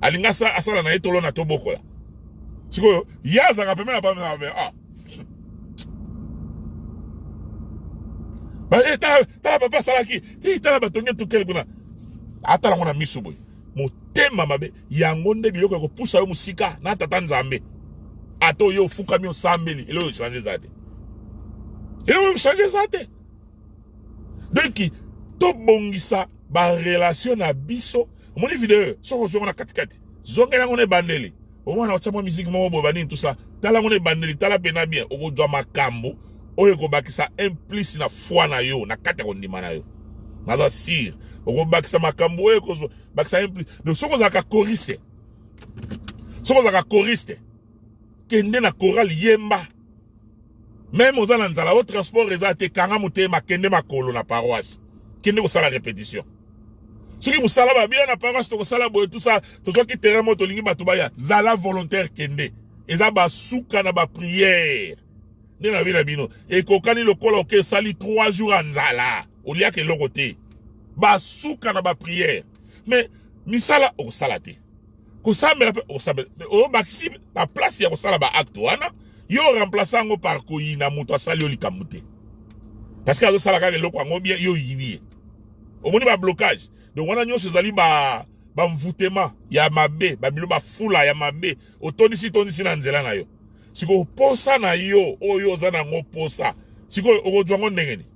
Alinga asala na ye tolona tobokola. Sikoyo ye azalaka pembeni ya papa Mbenza, ah Ba, eh, tala, tala papa asalaki ti tala batongi etukeli kuna atala yango na miso boye motema mabe yango nde biloko ya kopusa yo mosika na tata nzambe ata oyo ofukami osambeli eloko echange eza te eloko echange eza te donc tobongisa barelation na biso omoni video soki ozwi yango na katikati zongela yango na ebandeli omwana otya mwa miziki moko boye banini tout ça tala yango na ebandeli tala mpena bien okozwa makambo oyo ekobakisa un plus na foi na yo na kati ya kondima na yo naza sire okobakisa makambo oyo ekozwa bakisa un plus donc soki ozalaka choriste soki ozalaka choriste kende na chorale yemba meme oza na nzala o transport eza te kanga motema kende makolo na paroisse kende kosala repetition soki mosala babia na paroisse tokosala boye tout ça tozwaki terrain moko tolingi bato baya zala volontaire kende eza basuka na bapriere nde na bino bino ekokani lokola oke osali 3 jours ya nzala oliaka eloko te basuka na bapriere mais misala okosala te kosambela mpe okosambela obakisi na place ya kosala ba acte wana yo remplace yango par koyina moto asali yo likambo te parce que azosala kaka eloko yango bien yo oyini ye omoni ba blocage donc wana nyonso ezali ba bamvutema ya mabe babilo bafula ya mabe otondisi tondisi na nzela na yo sikoyo posa na yo oyo oza na yango posa sikoyo okozwa yango ndenge nini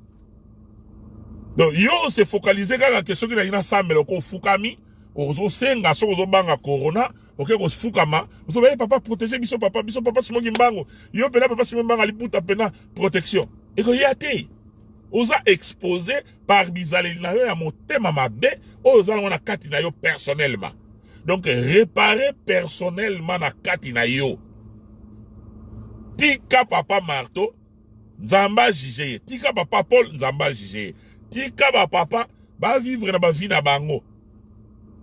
donc yo ose focaliser kaka ke soki nalingi nasambela okofukami ozosenga soki ozobanga corona oke kofukama ozoba ye papa protege biso papa biso papa Simon Kimbangu yo mpena papa Simon Kimbangu aliputa mpena protection ekoya te oza expose par bizaleli na yo ya motema mabe oyo oza nango na kati na yo personnellement donc réparer personnellement na kati na yo tika papa marteau nzambe ajuge ye tika papa paul nzambe ajuge ye tika bapapa bavivre na bavi na bango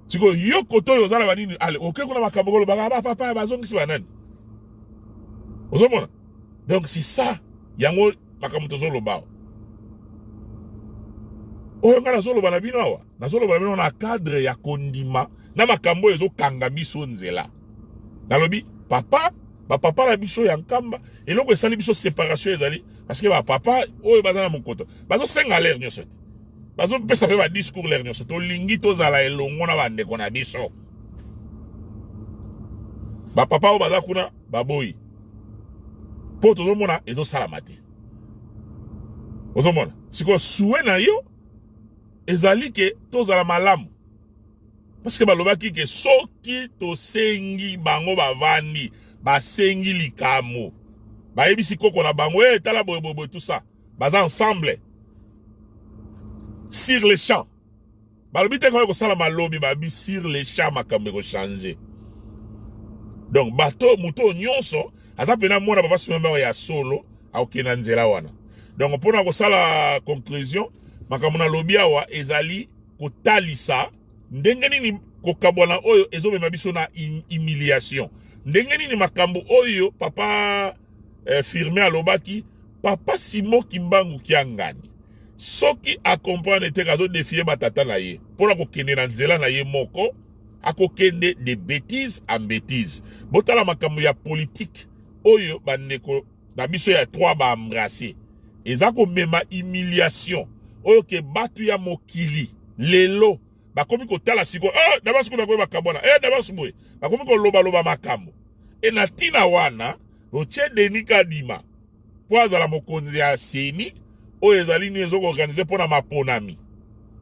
sikoyo yo kote oyo oza na banini ale oke kuna makambo kolobaka bapapa bazongisi banani ozomona donc c'est ça yango makambo tozoloba awa oyo ngai nazoloba na bino awa nazoloba na bino na cadre ya kondima na makambo oyo ezokanga biso nzela nalobi papa bapapa na biso ya nkamba eloko esali biso separation ezali parce que bapapa oyo baza na mokoto bazosenga lere nyonso te bazopesa mpe badiscours lere nyonso tolingi tozala elongo na bandeko na biso bapapa oyo baza kuna baboyi mpo tozomona ezosalama te ozomona sikoyo sue na yo ezali ke tozala malamu parce que balobaki ke soki tosengi bango bavandi basengi likambo bayebisi koko na bango e tala boye boye boye tout ça baza ensemble sur le champ balobi te koya kosala malobi babi sur le champ makambo ekochange donc bato moto oyo nyonso aza mpena mwana papa simon ya solo akokende na nzela wana donc mpona kosala conclusion makambo nalobi awa ezali kotalisa ndenge nini kokabwana oyo ezomema biso na humiliation ndenge nini makambo oyo papa eh, Firmin alobaki papa Simon Kimbangu Kiangani soki acomprendre te azodefie batata na ye mpona kokende na nzela na ye moko akokende de bêtise en bêtise botala makambo ya politike oyo bandeko na biso ya 3 ba embrasser eza komema humiliation oyo ke batu ya mokili lelo bakomi kotala sikoyo eh, dabasi kuna koyeba kabwana eh, dabasi boye bakomi kolobaloba makambo e na ntina wana otie Denis Kadima mpo azala mokonzi ya seni oyo ezali nini ezokoorganize mpo na maponami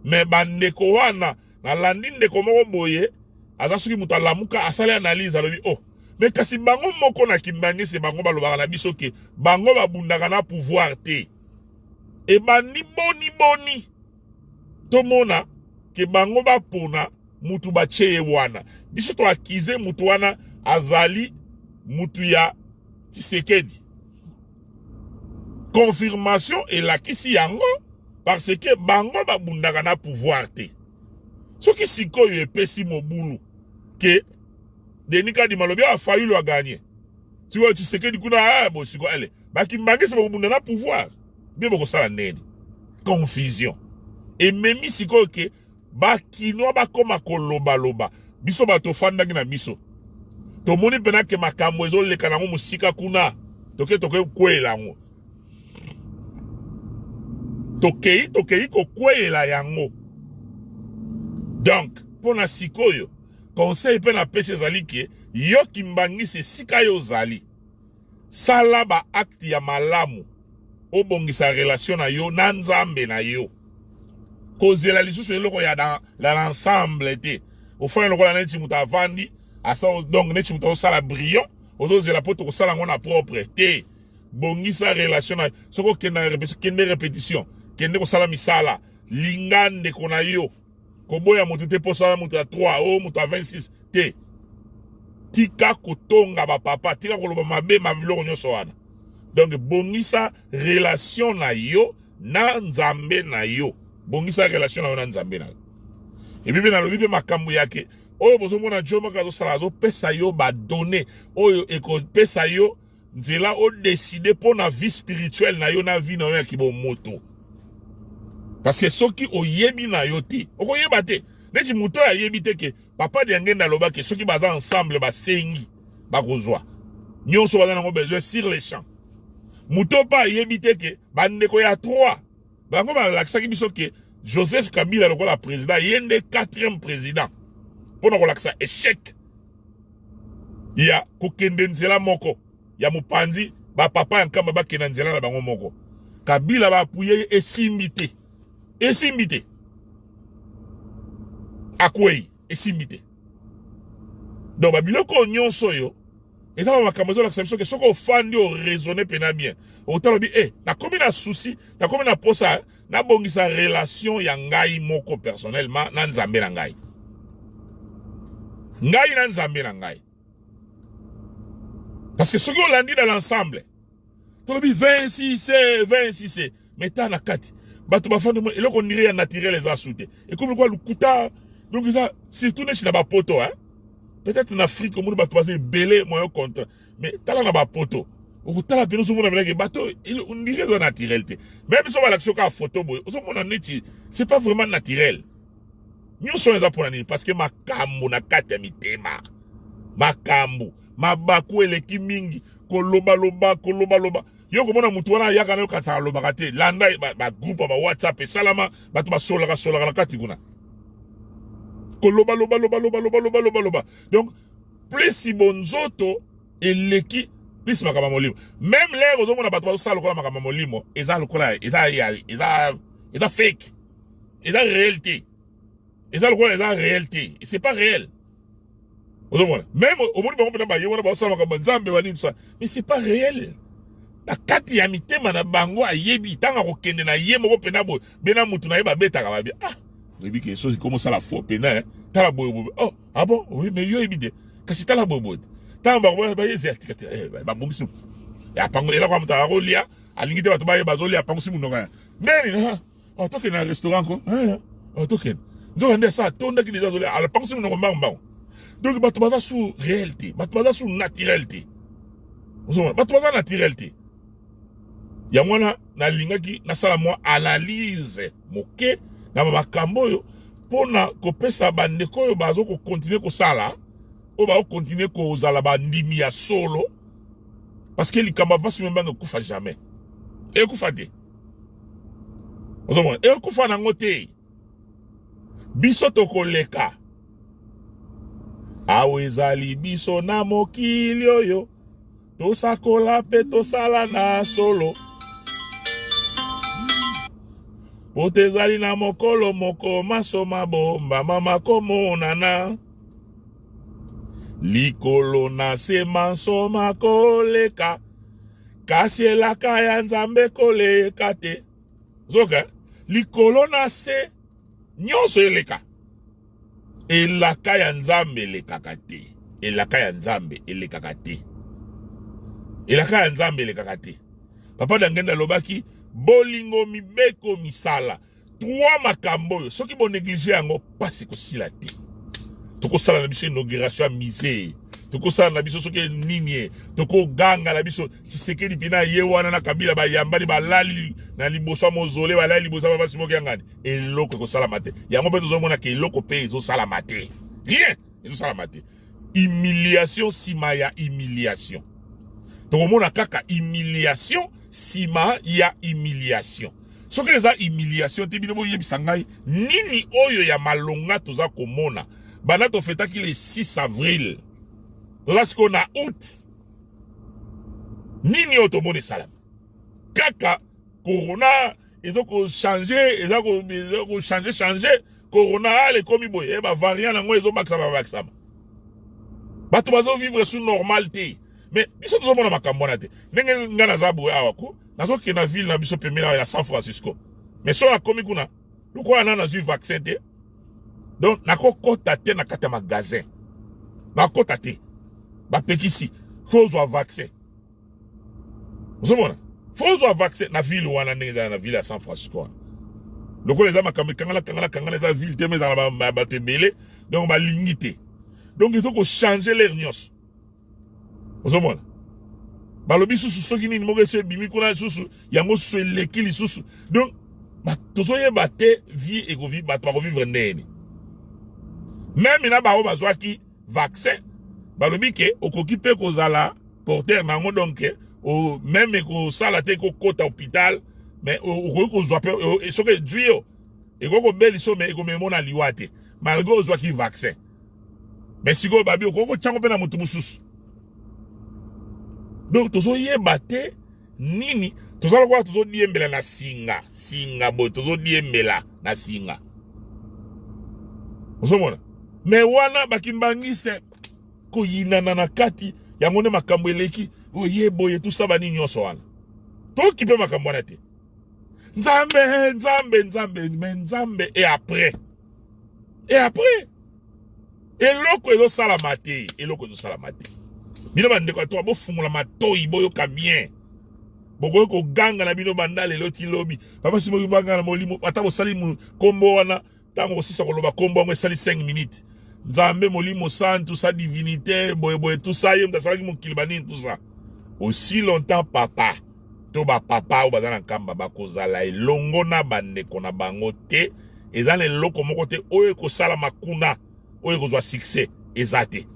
me bandeko wana nalandi ndeko moko boye aza soki moto alamuka asali analyse alobi oh me kasi bango moko na kimbangisi bango balobaka na biso ke bango babundaka na pouvoir te ebandi boni boni tomona ke bango bapona mutu batie ye wana biso toakize mutu wana azali mutu ya Tshisekedi. Confirmation elakisi yango parce que bango babundaka na pouvoir te. Soki sikoyo epesi mobulu ke Denis Kadima alobi ah Fayulu a gagné. Sikoyo Tshisekedi kuna ah bo sikoyo allez bakimbangisi bakobunda na pouvoir bien bokosala ndeni. Confusion. Ememi sikoyo ke Ba kinois bakoma koloba loba. Biso bato tofandaki na biso. Tomoni pena ke makambo ezoleka nango mosika kuna. Toke toke kweyela yango. Tokei tokei kokweyela yango. Donc, mpo na sikoyo, conseil mpe napesi ezali ke yo kimbangisi esika yo ozali. Sala ba acte ya malamu obongisa relation na yo na Nzambe na yo. Kozela lisusu eloko ya dans l'ensemble te. Ofandi lokola neti moto avandi asa donc neti moto azosala brillant ozozela mpo tokosala yango na propre te. Bongisa relation na soki okenda na repetition, kende repetition, kende kosala misala, linga ndeko na yo. Koboya moto te mpo osala moto ya 3 o moto ya 26 te. Tika kotonga ba papa, tika koloba mabe ma biloko nyonso wana. Donc bongisa relation na yo na Nzambe na yo. Bongisa relation na yo na Nzambe na yo. Ebi mpe nalobi mpe makambo yake oyo bozomona Joe Maka azosala, azopesa yo ba données oyo ekopesa yo nzela o décider mpo na vie spirituelle na yo na vie na yo ya kibomoto. Parce que soki oyebi na yo te, okoyeba te. Neti moto oyo ayebi te ke papa Diangenda alobaki soki baza ensemble basengi bakozwa nyonso baza nango besoin sur les champs. Moto mpe ayebi te ke bandeko ya 3 bango balakisaki biso ke Joseph Kabila lokola président ye nde 4e président mpo na kolakisa échec ya kokende nzela moko ya mopanzi ba papa ya nkamba bakenda nzela na bango moko. Kabila ba appuyer ye esimbi te, esimbi te, akwei esimbi te. Donc ba biloko oyo nyonso oyo eza ba makambo ezolakisa biso ke soki ofandi o raisonner pena bien, otala obi eh, nakomi na souci, nakomi na posa nabongisa relation ya ngai moko personnellement na Nzambe na ngai, ngai na Nzambe na ngai. Parce que soki olandi dans l'ensemble, tolobi 26 26, mais ta na kati bato bafandi eloko ndire ya naturel eza su te, ekomi lokola lokuta. Donc eza surtout neti na bapoto, hein? Peut-être na Afrique omoni bato baza ebele moyen contre, mais tala na bapoto okotala pene ozomona belaki bato ondire eza naturel te. Mais biso balakisi yo kaka photo boye ozomona neti c'est pas vraiment naturel. Nyonso eza mpona nini? Parce que makambo na kati ya mitema, makambo mabaku eleki mingi, kolobaloba kolobaloba. Yo komona motu wana ayaka na yo kanisaka alobaka te. Landa ba groupe ya ba WhatsApp esalama, bato basololaka sololaka na kati kuna, koloba loba loba loba loba loba loba loba. Donc plus bonzoto eleki, plus makambo ya molimo. Même l'heure ozomona bato bazosala lokola makambo ya molimo eza lokola eza eza eza fake, eza réel te, eza lokola eza réel te, c'est pas réel. Ozomona même omoni bango mpena baye wana bazosala makambo ya Nzambe banini tout ça, mais c'est pas réel. Na kati ya mitema na bango ayebi ntango akokende na ye moko mpena boye bena mutu na ye babetaka babi ah oyebi ke soki komo osala faux mpena eh, tala boye boye, oh ah bon oui mais yo oyebi te kasi tala boye boye ntango bango bayezi ya tika te eh, babongisi apango eloko ya moto akolia alingi te bato baye bazolia apangusi monoko ya ndeni ah, oh, tokende na restaurant ko eh, oh, tokende nzoka nde asa atondaki deja azolia apangusi monoko mbango mbango. Donc bato baza sous réel te, bato baza sous naturel te, ozomona bato baza naturel te. Yango wana nalingaki nasala mwa analyse moke na makambo oyo mpona kopesa bandeko oyo bazo kokontinue kosala, oyo bakokontinue kozala bandimi ya solo, parce que likambo ya mpasi membanga ekufa jamais, ekufa te, ozomona ekufa nango te. Biso tokoleka awa ezali biso na mokili oyo tosakola mpe tosala na solo, po tezali na mokolo moko maso mabombama makomonana likolo na se manso makoleka, kasi elaka ya Nzambe koleka te. Zoka likolo na se nyonso eleka, elaka ya Nzambe elekaka te, elaka ya Nzambe elekaka te, elaka ya Nzambe elekaka te. Papa Dangenda alobaki bolingo, mibeko, misala. Trois makambo oyo soki bo négliger yango pasi kosila te. Tokosala na biso inauguration ya musée, tokosala na biso soki nini, tokoganga na biso Tshisekedi mpina ye wana na Kabila bayambani balali na liboso ya mozole, balali liboso ya basi moki yangani, eloko ekosalama te. Yango mpe tozomona ke eloko mpe ezosalama te, rien ezosalama te. Humiliation nsima ya humiliation, tokomona kaka humiliation nsima ya humiliation. Soki eza humiliation te, bino boyebisa ngai nini oyo ya malonga toza komona banda tofetaki le 6 avril, toza sikoyo na août, nini oyo tomona esalama? Kaka corona ezo kochange, eza kochange change, corona ale ekomi boye, ba variant yango ezobakisama bakisama, bato bazovivre sous normal te. Mais biso tozomona makambo wana te. Ndenge ngai naza boye awa ko nazokende na ville na biso pembeni awa ya San Francisco, mais so nakomi kuna lokola na nazwi vaccin te, donc nakokota te na kati ya magasin, nakota te, bapekisi kozwa vaccin. Ozomona, fozwa vaccin na ville wana ndenge ezala na ville ya San Francisco wana, lokola eza makambo ekangana kangana kangana, eza ville te, mais ezala bato ebele, donc balingi te, donc ezo kochange l'air nyonso. Ozomona balobi susu soki nini moko esi ebimi kuna lisusu, yango susu eleki lisusu, donc tozoyeba te vie ekovi, bato bakovivre ndeni. Meme na bango bazwaki vaccin, balobi ke okoki mpe kozala porteur na yango, donc meme ekosala te ekokota hôpital, mais okoki kozwa mpe soki ezwi yo, ekoki kobelisa yo, mais ekomema na liwa te malgré ozwaki vaccin. Mais sikoyo babi okoki kotyango mpe na motu mosusu, donc tozoyeba te nini. Toza lokola tozodiembela na singa singa boye, tozodiembela na singa, ozomona. Mais wana bakimbangiste koyinana na kati yango nde makambo eleki oye boye, tusa banini nyonso wana, toki mpe makambo wana te. Nzambe, nzambe, nzambe, mais nzambe et après, et après eloko ezosalama te, eloko ezosalama te. Bino bandeko ya toka, bofungola matoi, boyoka bien. Bokoki koganga na bino banda lelo ti lobi, papa simoki banga na molimo, ata bosali kombo wana, ntango kosisa koloba kombo yango esali 5 minutes. Nzambe molimo santu sa divinité boye boye tout ça, ye moto asalaki mokili banini tout ça. Aussi longtemps papa to bapapa oyo baza na nkamba bakozala elongo na bandeko na bango te, eza na eloko moko te oyo ekosalama kuna oyo ekozwa succès eza te.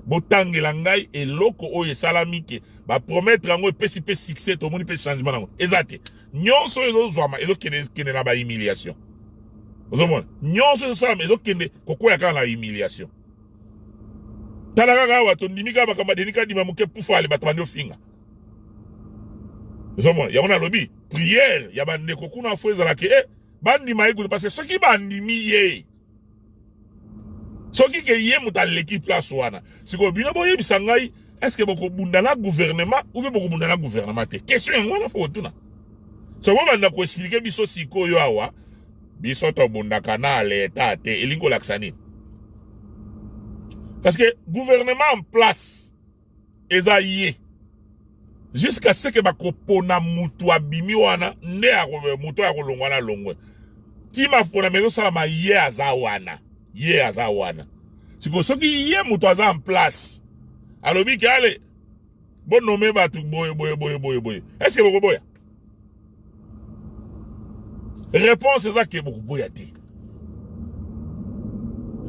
Botangela ngai eloko oyo esalami ke bapromettre yango epesi mpe succès, tomoni mpe changement nango eza te. Nyonso oyo ezozwama ezokende na bahumiliation, ozomona nyonso ezosalama ezokende kokwea kaka na humiliation. Tala kaka awa tondimi kaka makambo ya Denis Kadima moke, pufa ale bato bandi ofinga, ozomona. Yango nalobi prière ya bandeko kuna fo ezalaki e bandima ye kutu, parce que soki bandimi ye, soki ke ye moto aleki place wana, sikoyo bino boyebisa ngai, est ce que bokobunda na gouvernement ou bien bokobunda na gouvernement te? Question yango wana fo kotuna. So bobanda koexpliquer biso sikoyo awa, biso tobundaka na leta te, elingi kolakisa nini? Parce que gouvernement en place eza ye jusqu'à ce que bakopona mutu abimi wana nde mutu oyo akolongwa na longwe kima mpona me ezosalama, ye aza wana, ye aza wana. Sikoyo soki ye moto aza en place alobi ke ale bonome bato boye boye boye boye boye, est ce que bokoboya? Réponse eza ke bokoboya te.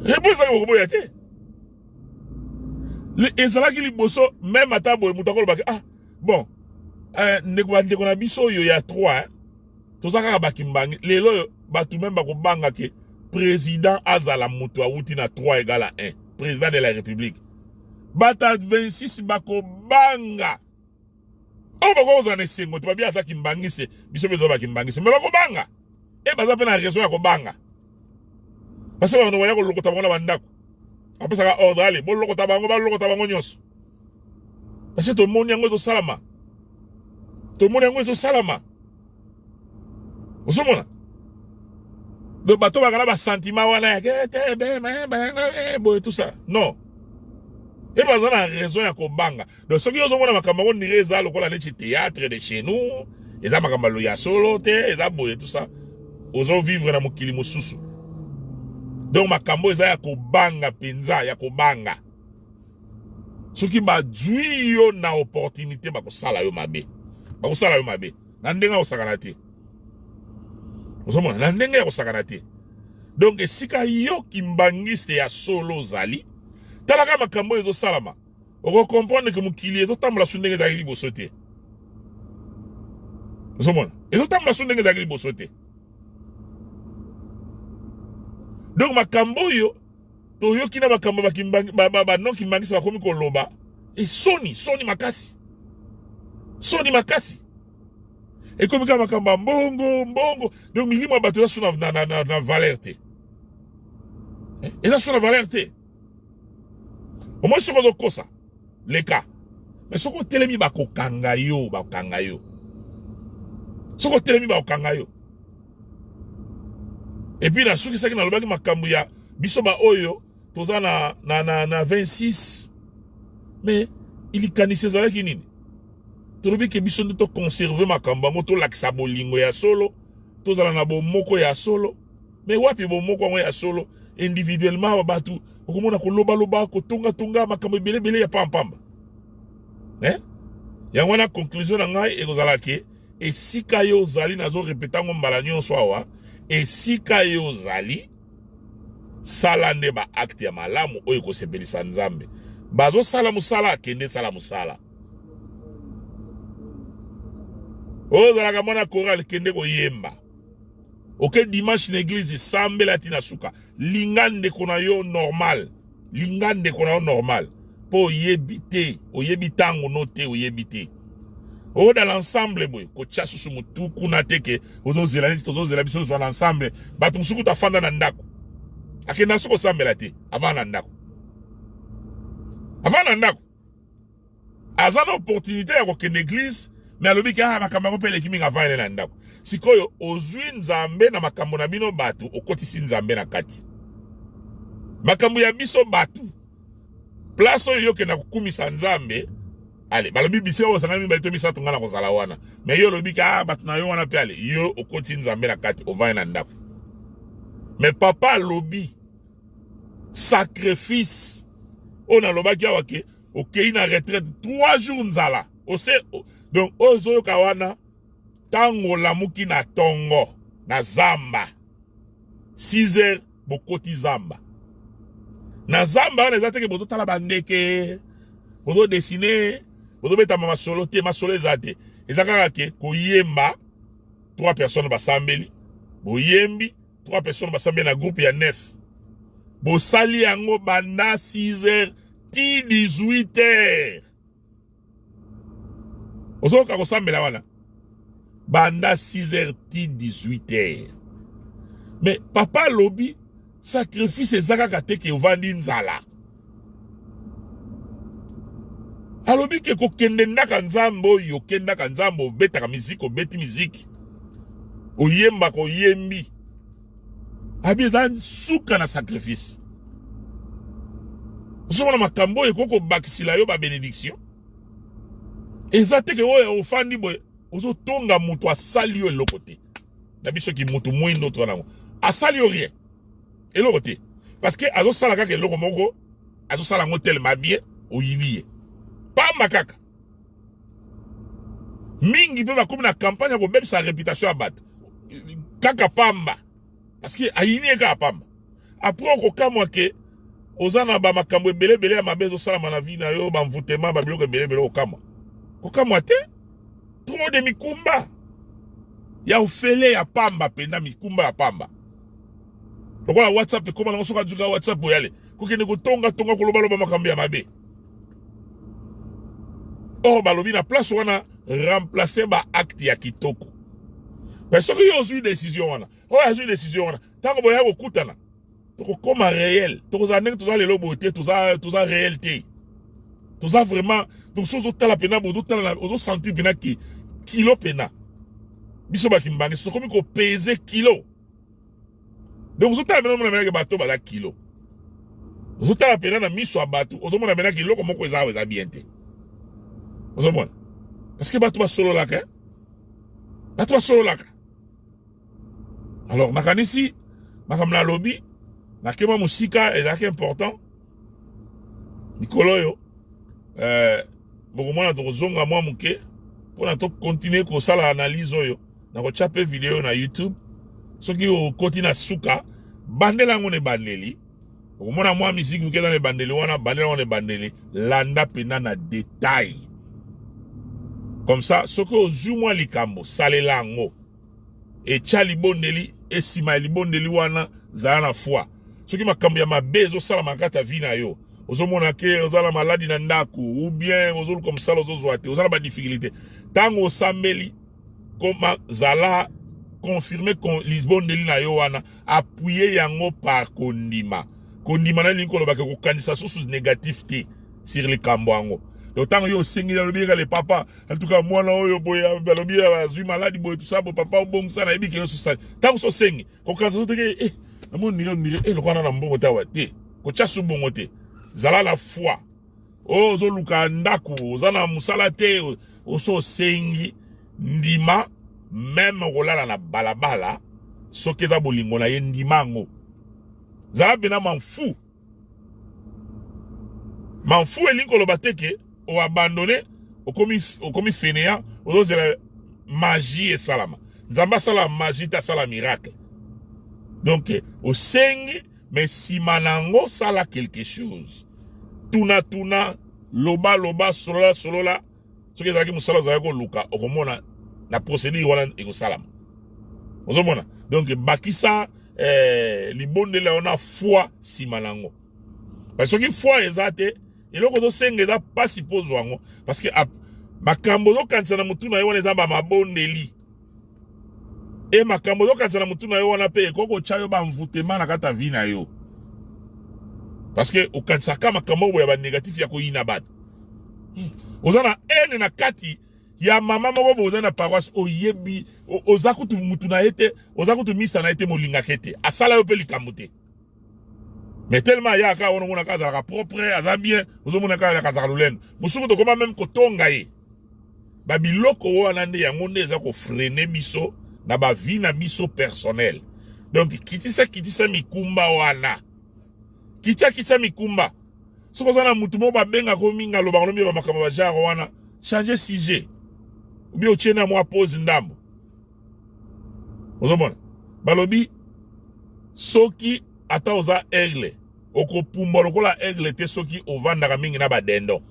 Réponse eza ke bokoboya te. Ezalaki liboso même ata boye, moto akolobaki ah bon, ndeko, bandeko na biso oyo ya 3 eh, toza kaka bakimbangi. Lelo oyo bato même bakobanga ke président azala moto awuti na 3 égale à 1 président de la République. Bato ya 26 bakobanga oyo bakozala na esengo te, babi aza kimbangise, biso mpe toza bakimbangise, mais bakobanga e baza mpe na raison ya kobanga, parce que bango baya kolokota bango na bandako, apesaka ordre ale bolokota bango, balokota bango nyonso, parce que tomoni yango ezosalama, tomoni yango ezosalama, ozomona. Donc bato bakala basentiment wana ya te boye tout ça, non. E baza na raison ya kobanga. Donc soki ozomona makambo yango ndire eza lokola neti théâtre de chez nous, eza makambo ya solo te, eza boye tout ça. Ozo vivre na mokili mosusu. Donc makambo eza ya kobanga mpenza, ya kobanga. Soki bazwi yo na opportunité bakosala yo mabe. Bakosala yo mabe. Na ndenge ya kosakana te. Ozomona na ndenge ya kosakana te. Donc esika yo kimbangiste ya solo ozali, talaka makambo oyo ezosalama, okokomprendre ke mokili ezotambola su ndenge ezalaki liboso te. Ozomona ezotambola su ndenge ezalaki liboso te. Donc makambo oyo toyoki na makambo ba non kimbangiste bakomi koloba, esoni soni makasi, soni makasi. Ekomi kaka makambo ya mbongo mbongo. Donc milimo ya bato eza so na valeur te, eza so na valeur te. Omoi soki ozokosa leka, mais soki otelemi bakokanga yo, bakokanga yo. Soki otelemi bakokanga yo. Et puis nasukisaki, nalobaki makambo ya biso baoyo toza na 26, mais likanisi ezalaki nini? Tolobi ke biso nde toconserve makambo yango, tolakisa bolingo ya solo, tozala na bomoko ya solo. Mais wapi bomoko yango ya solo? Individuellement bato okomona kolobaloba, kotongatonga makambo ebelebele ya pampamba, eh? Yango wana conclusion na ngai ekozala ke esika yo ozali, nazorepeta yango mbala nyonso awa, esika yo ozali, sala nde baacte ya malamu oyo ekosepelisa Nzambe. Bazosala mosala, akende sala mosala. Oyo ozalaka mwana chorale, kende koyemba. Oke dimanche na église, sambela ti na suka. Linga ndeko na yo normal, linga ndeko na yo normal, mpo oyebi te, oyebi ntango no te, oyebi te. Oyo dans l'ensemble boye kotia susu motu kuna te ke ozozela neti tozozela biso ozwa na ensemble. Bato mosuku tafanda na ndako, akenda soki osambela te, avanda na ndako, avanda na ndako, aza na opportunité ya kokende église, mais alobi ke ah, makambo yango mpe eleki mingi, avanda na ndako. Sikoyo ozwi Nzambe na makambo na bino bato, okotisi Nzambe na kati makambo ya biso bato. Place oyo yokenda kokumisa Nzambe, ale balobi biso oyo osangani mibale to misato, ngai na kozala wana, mais yo olobi ka ah, bato na yo wana mpe, ale yo okoti Nzambe na kati, ovandi na ndako. Mais papa alobi sacrifice oyo nalobaki awa ke okei na retraite 3 jours nzala ose. Donc oyo ozoyoka wana, ntango olamuki na tongo na zamba 6 heures, bokoti zamba. Na zamba wana eza teke bozotala bandeke, bozodessiner, bozobetama masolo te. Masolo eza te, eza kaka ke koyemba. Trois personnes basambeli, boyembi, trois personnes basambeli na groupe ya 9. Bosali yango banda 6 heures ti 18 heures. Ozokoka kosambela wana banda 6 heures ti 18 heures. Mais papa alobi sacrifice eza kaka te ke ovandi nzala. Alobi ke kokende ndaka Nzambe oyo, okendaka Nzambe, obetaka miziki, obeti miziki, oyembaka, oyembi, abi eza suka na sacrifice. Ozomona makambo oyo ekoki kobakisila yo babénédiction. Eza te ke oyo ofandi boye ozotonga moto asali yo eloko te. Na biso ki motu mwindo to nango asali yo rien, eloko te, parce que azosala kaka eloko moko, azosala yango tellement bien, oyini ye pamba kaka. Mingi mpe bakomi na campagne ya kobebisa réputation ya bato kaka pamba, parce que ayini ye kaka pamba. Après okokamwa ke oza na bamakambo ebele ebele ya mabe ezosalama na vie na yo, bamvutema, babiloko ebele ebele. Okamwa, kokamwa te. Trop de mikumba ya ofele, ya pamba mpenza, mikumba ya pamba lokola WhatsApp ekóma nango. Soki azuka WhatsApp, oyale kokende kotongatonga, kolobaloba makambo ya mabe. Or balobi na place wana remplacer baacte ya kitoko. Mpe soki yo ozwi décision wana, oyo azwi décision wana, ntango boya kokutana, tokokóma réel, tokozala ndenge toza lelo boye te. Toza réel te, toza vraiment. Donc soki ozotala mpena boye, ozotala, ozosentir mpena ke kilo mpena biso bakimbangisi tokomi kopese kilo. Donc ozotala mpena, omona mpenake bato baza kilo. Ozotala mpena na miso ya bato, ozomona mpena kiloko moko eza awa eza bien te. Ozomona parce que bato basololaka, eh? Bato basololaka. Alors nakanisi makambo nalobi nakema mosika ezalaki important. Mikolo oyo bokomona tokozonga mwa moke mpona tokontinue kosala analyse oyo. Nakotya mpe video na YouTube. Soki okoti na suka, bandela yango na ebandeli, okomona mwa miziki moke eza na ebandeli wana. Bandela yango na ebandeli, landa mpena na detail comme ça. Soki ozwi mwa likambo, salela yango, etya libondeli esima ya libondeli wana, zala na foi. Soki makambo ya mabe ezosalama na kati ya vie na yo, ozomona ke oza na maladi na ndako, ou bien ozoluka mosala ozozwa te, oza na badifficulté, ntango osambeli, koma zala confirme libondeli na yo wana, appuye yango par kondima. Kondima na elingi kolobaka kokanisa susu négatif te sur likambo yango. Donc ntango yo osengeli, alobi kaka le papa, en tout cas mwana oyo boye, alobi azwi maladi boye, tout ça boye, papa obongisa, nayebi ke yo sosali. Ntango so osengi, kokanisa so teke namoni ndire ndire lokola na mbongo te awa te, kotya su bongo te, zala na foi. Oyo ozoluka ndako, oza na mosala te, oso osengi, ndima. Même okolala na balabala, soki eza bolingo na ye, ndima yango. Zala mpena manfu. Manfu elingi koloba te ke oabandonne, okomi fainéant, ozozela magie esalama. Nzambe asala magie te, asala miracle. Donc osengi, mais nsima na yango sala quelque chose. Tuna tuna, loba loba, solola solola. Soki ezalaki mosala ozalaki koluka, okomona na procédure wana ekosalama. Ozomona, donc bakisa libondeli yango na foi nsima na yango. Parce soki foi eza te, eloko ozosenga eza mpasi mpo ozwa yango, parce que makambo ozokanisa na motu na yo wana eza bamabondeli. E makambo ozokanisa na motu na yo wana mpe ekoki kotya yo bamvutema na kati ya vie na yo, parce que okanisaka makambo oyo ya banégatif, ya koyina bato. Oza na haine na kati ya mama moko boye, oza na paroisse, oyebi oza kutu mutu na ye te, oza kutu mista na ye te, molingaka te, asala yo mpe likambo te, mais tellement ayaka wana, omonaka azalaka propre, aza bien, ozomona kaka azalaka lolendo mosuku. Tokoma même kotonga ye. Babiloko wana nde yango nde eza kofreiner biso na bavie na biso personnel. Donc kitisa, kitisa mikumba wana, kitisa, kitisa mikumba. Soki oza na mutu moko babengaka mingi, alobaka lobi bamakambo bagenre wana, change sujet ou bien otie na mwa pause ndambo. Ozomona, balobi soki ata oza aigle, okopumbwa lokola aigle te soki ovandaka mingi na badindon.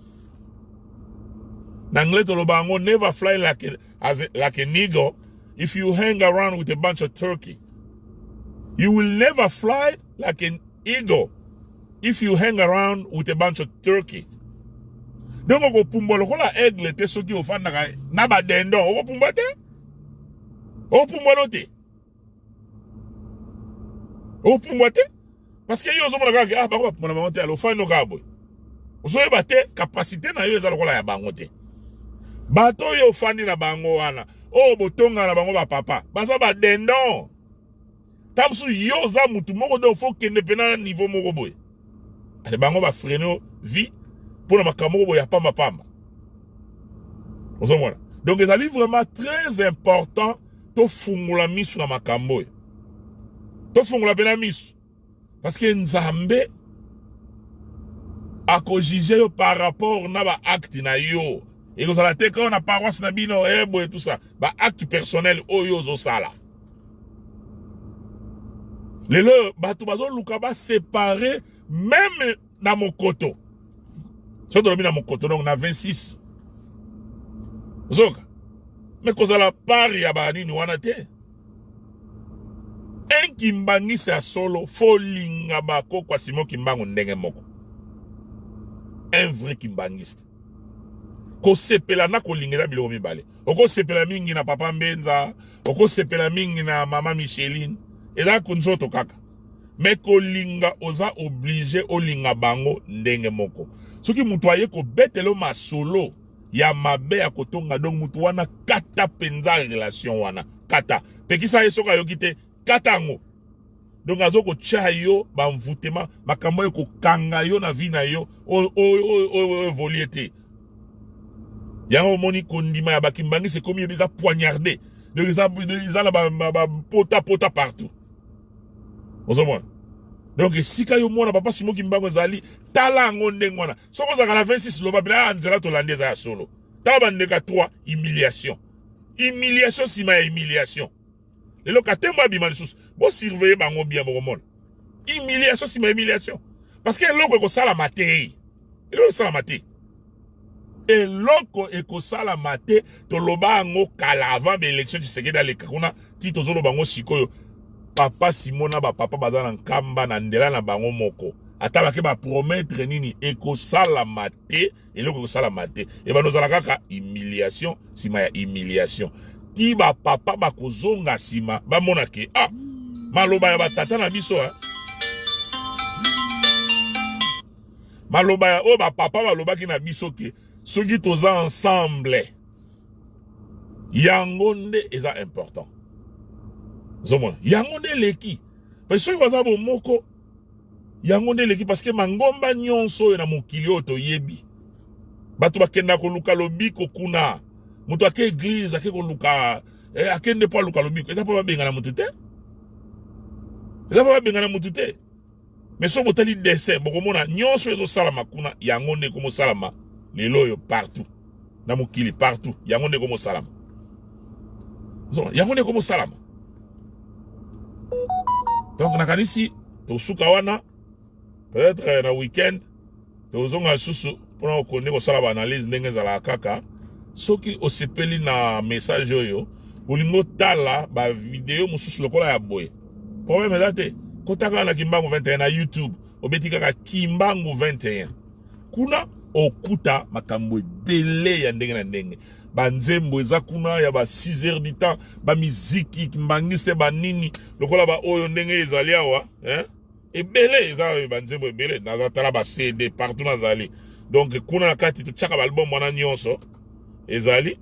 Na anglais toloba yango: "Never fly like an eagle if you hang around with a bunch of turkey." You will never fly like an eagle if you hang around with a bunch of turkey. Donc okopumbwa lokola aigle te soki ofandaka na badindon. Okopumbwa te, okopumbwa no te, okopumbwa te, parce que yo ozomona kaka: "Ah, bango bapumbwa na bango te." Alo ofandi no kaka boye, ozoyeba te capacité na yo eza lokola ya bango te. Bato oyo ofandi na bango wana, oyo botonga na bango, bapapa baza badindon. Ta mosusu yo oza mutu moko, donc faut kende mpena na niveau moko boye. Ale bango bafreiner vie mpona makambo moko boye ya pambapamba. Ozomona, donc ezali vraiment très important tofungola miso na makambo oyo, tofungola mpena miso, parce que Nzambe akojuger yo par rapport na baacte na yo. Ekozala te kaka na paroisse na bino e boye, tout ça. Baacte personnel oyo ozosala lelo, bato bazoluka basépare même na mokoto. So tolobi na mokoto, donc na 26 ozoka me kozala part ya banini wana te. Un kimbangisi ya solo, faut linga bakoko ya Simon Kimbangu ndenge moko. Un vrai kimbangiste, kosepela na kolinga eza biloko mibale. Okosepela mingi na papa Mbenza, okosepela mingi na mama Micheline, eza nzoto kaka. Me kolinga, oza obligé olinga bango ndenge moko. Soki moto aye kobetela masolo ya mabe ya kotonga, donc moto wana, kata mpenza relation wana, kata, pekisa ye. Soki ayoki te, kata yango. Donc azo kotia yo ba envoûtement, makambo oyo ekokanga yo na vie na yo, oyo oyo évolue te. Yango omoni kondima ya bakimbangisi ekomi eza poignardé. Donc eza na ba pota pota partout. Ozomona? Donc esika yo mwana papa Simon Kimbangu ezali, tala yango ndenge wana. Soki ozalaka na 26 loba bila ah, nzela tolandi eza ya solo. Tala bandeka 3 humiliation. Humiliation sima ya humiliation. Lelo Katembo abima lisusu. Bo surveiller bango bien bokomona. Humiliation sima humiliation. Parce que eloko ekosalama te. Eloko ekosalama te. Eloko ekosalama te. Toloba yango kala avant ba élection Tshisekedi aleka kuna ti tozoloba yango sikoyo. Papa Simon na ba papa baza na nkamba na ndela na bango moko. Ata bake ba promettre nini ekosalama te. Eloko ekosalama te. Ebanda ozala kaka humiliation sima ya humiliation. Ti ba papa bakozonga sima bamona ke ah maloba ya batata na biso hein? Maloba ya oyo ba papa balobaki na biso ke soki toza ensemble yango nde eza important. Ozomona yango nde eleki. Parce soki baza bomoko yango nde eleki parce que mangomba nyonso oyo na mokili oyo toyebi bato bakenda koluka lobiko kuna. Moto ake église ake koluka akende mpo aluka lobiko, eza mpo babengana moto te, eza mpo babengana moto te. Mais soki botali dessin bokomona nyonso ezosalama kuna, yango nde ekomosalama lelo oyo partout na mokili, partout yango nde ekomosalama, yango nde ekomosalama. Donc nakanisi tosuka wana, peut-être na week-end tozonga lisusu mpona kokonde kosala ba analyse ndenge ezalaka kaka. Soki osepeli na message oyo, olingi otala ba video mosusu lokola ya boye, problème eza te. Kota kaka na Kimbangu 21 na YouTube, obeti kaka Kimbangu 21 kuna, okuta makambo ebele ya ndenge na ndenge. Banzembo eza kuna ya ba 6 heures du temps, ba miziki kimbangiste banini lokola ba oyo ndenge ezali awa, hein? Ebele eza banzembo ebele, naza tala ba CD partout nazali. Donc kuna na kati totiaka ba album wana nyonso ezali.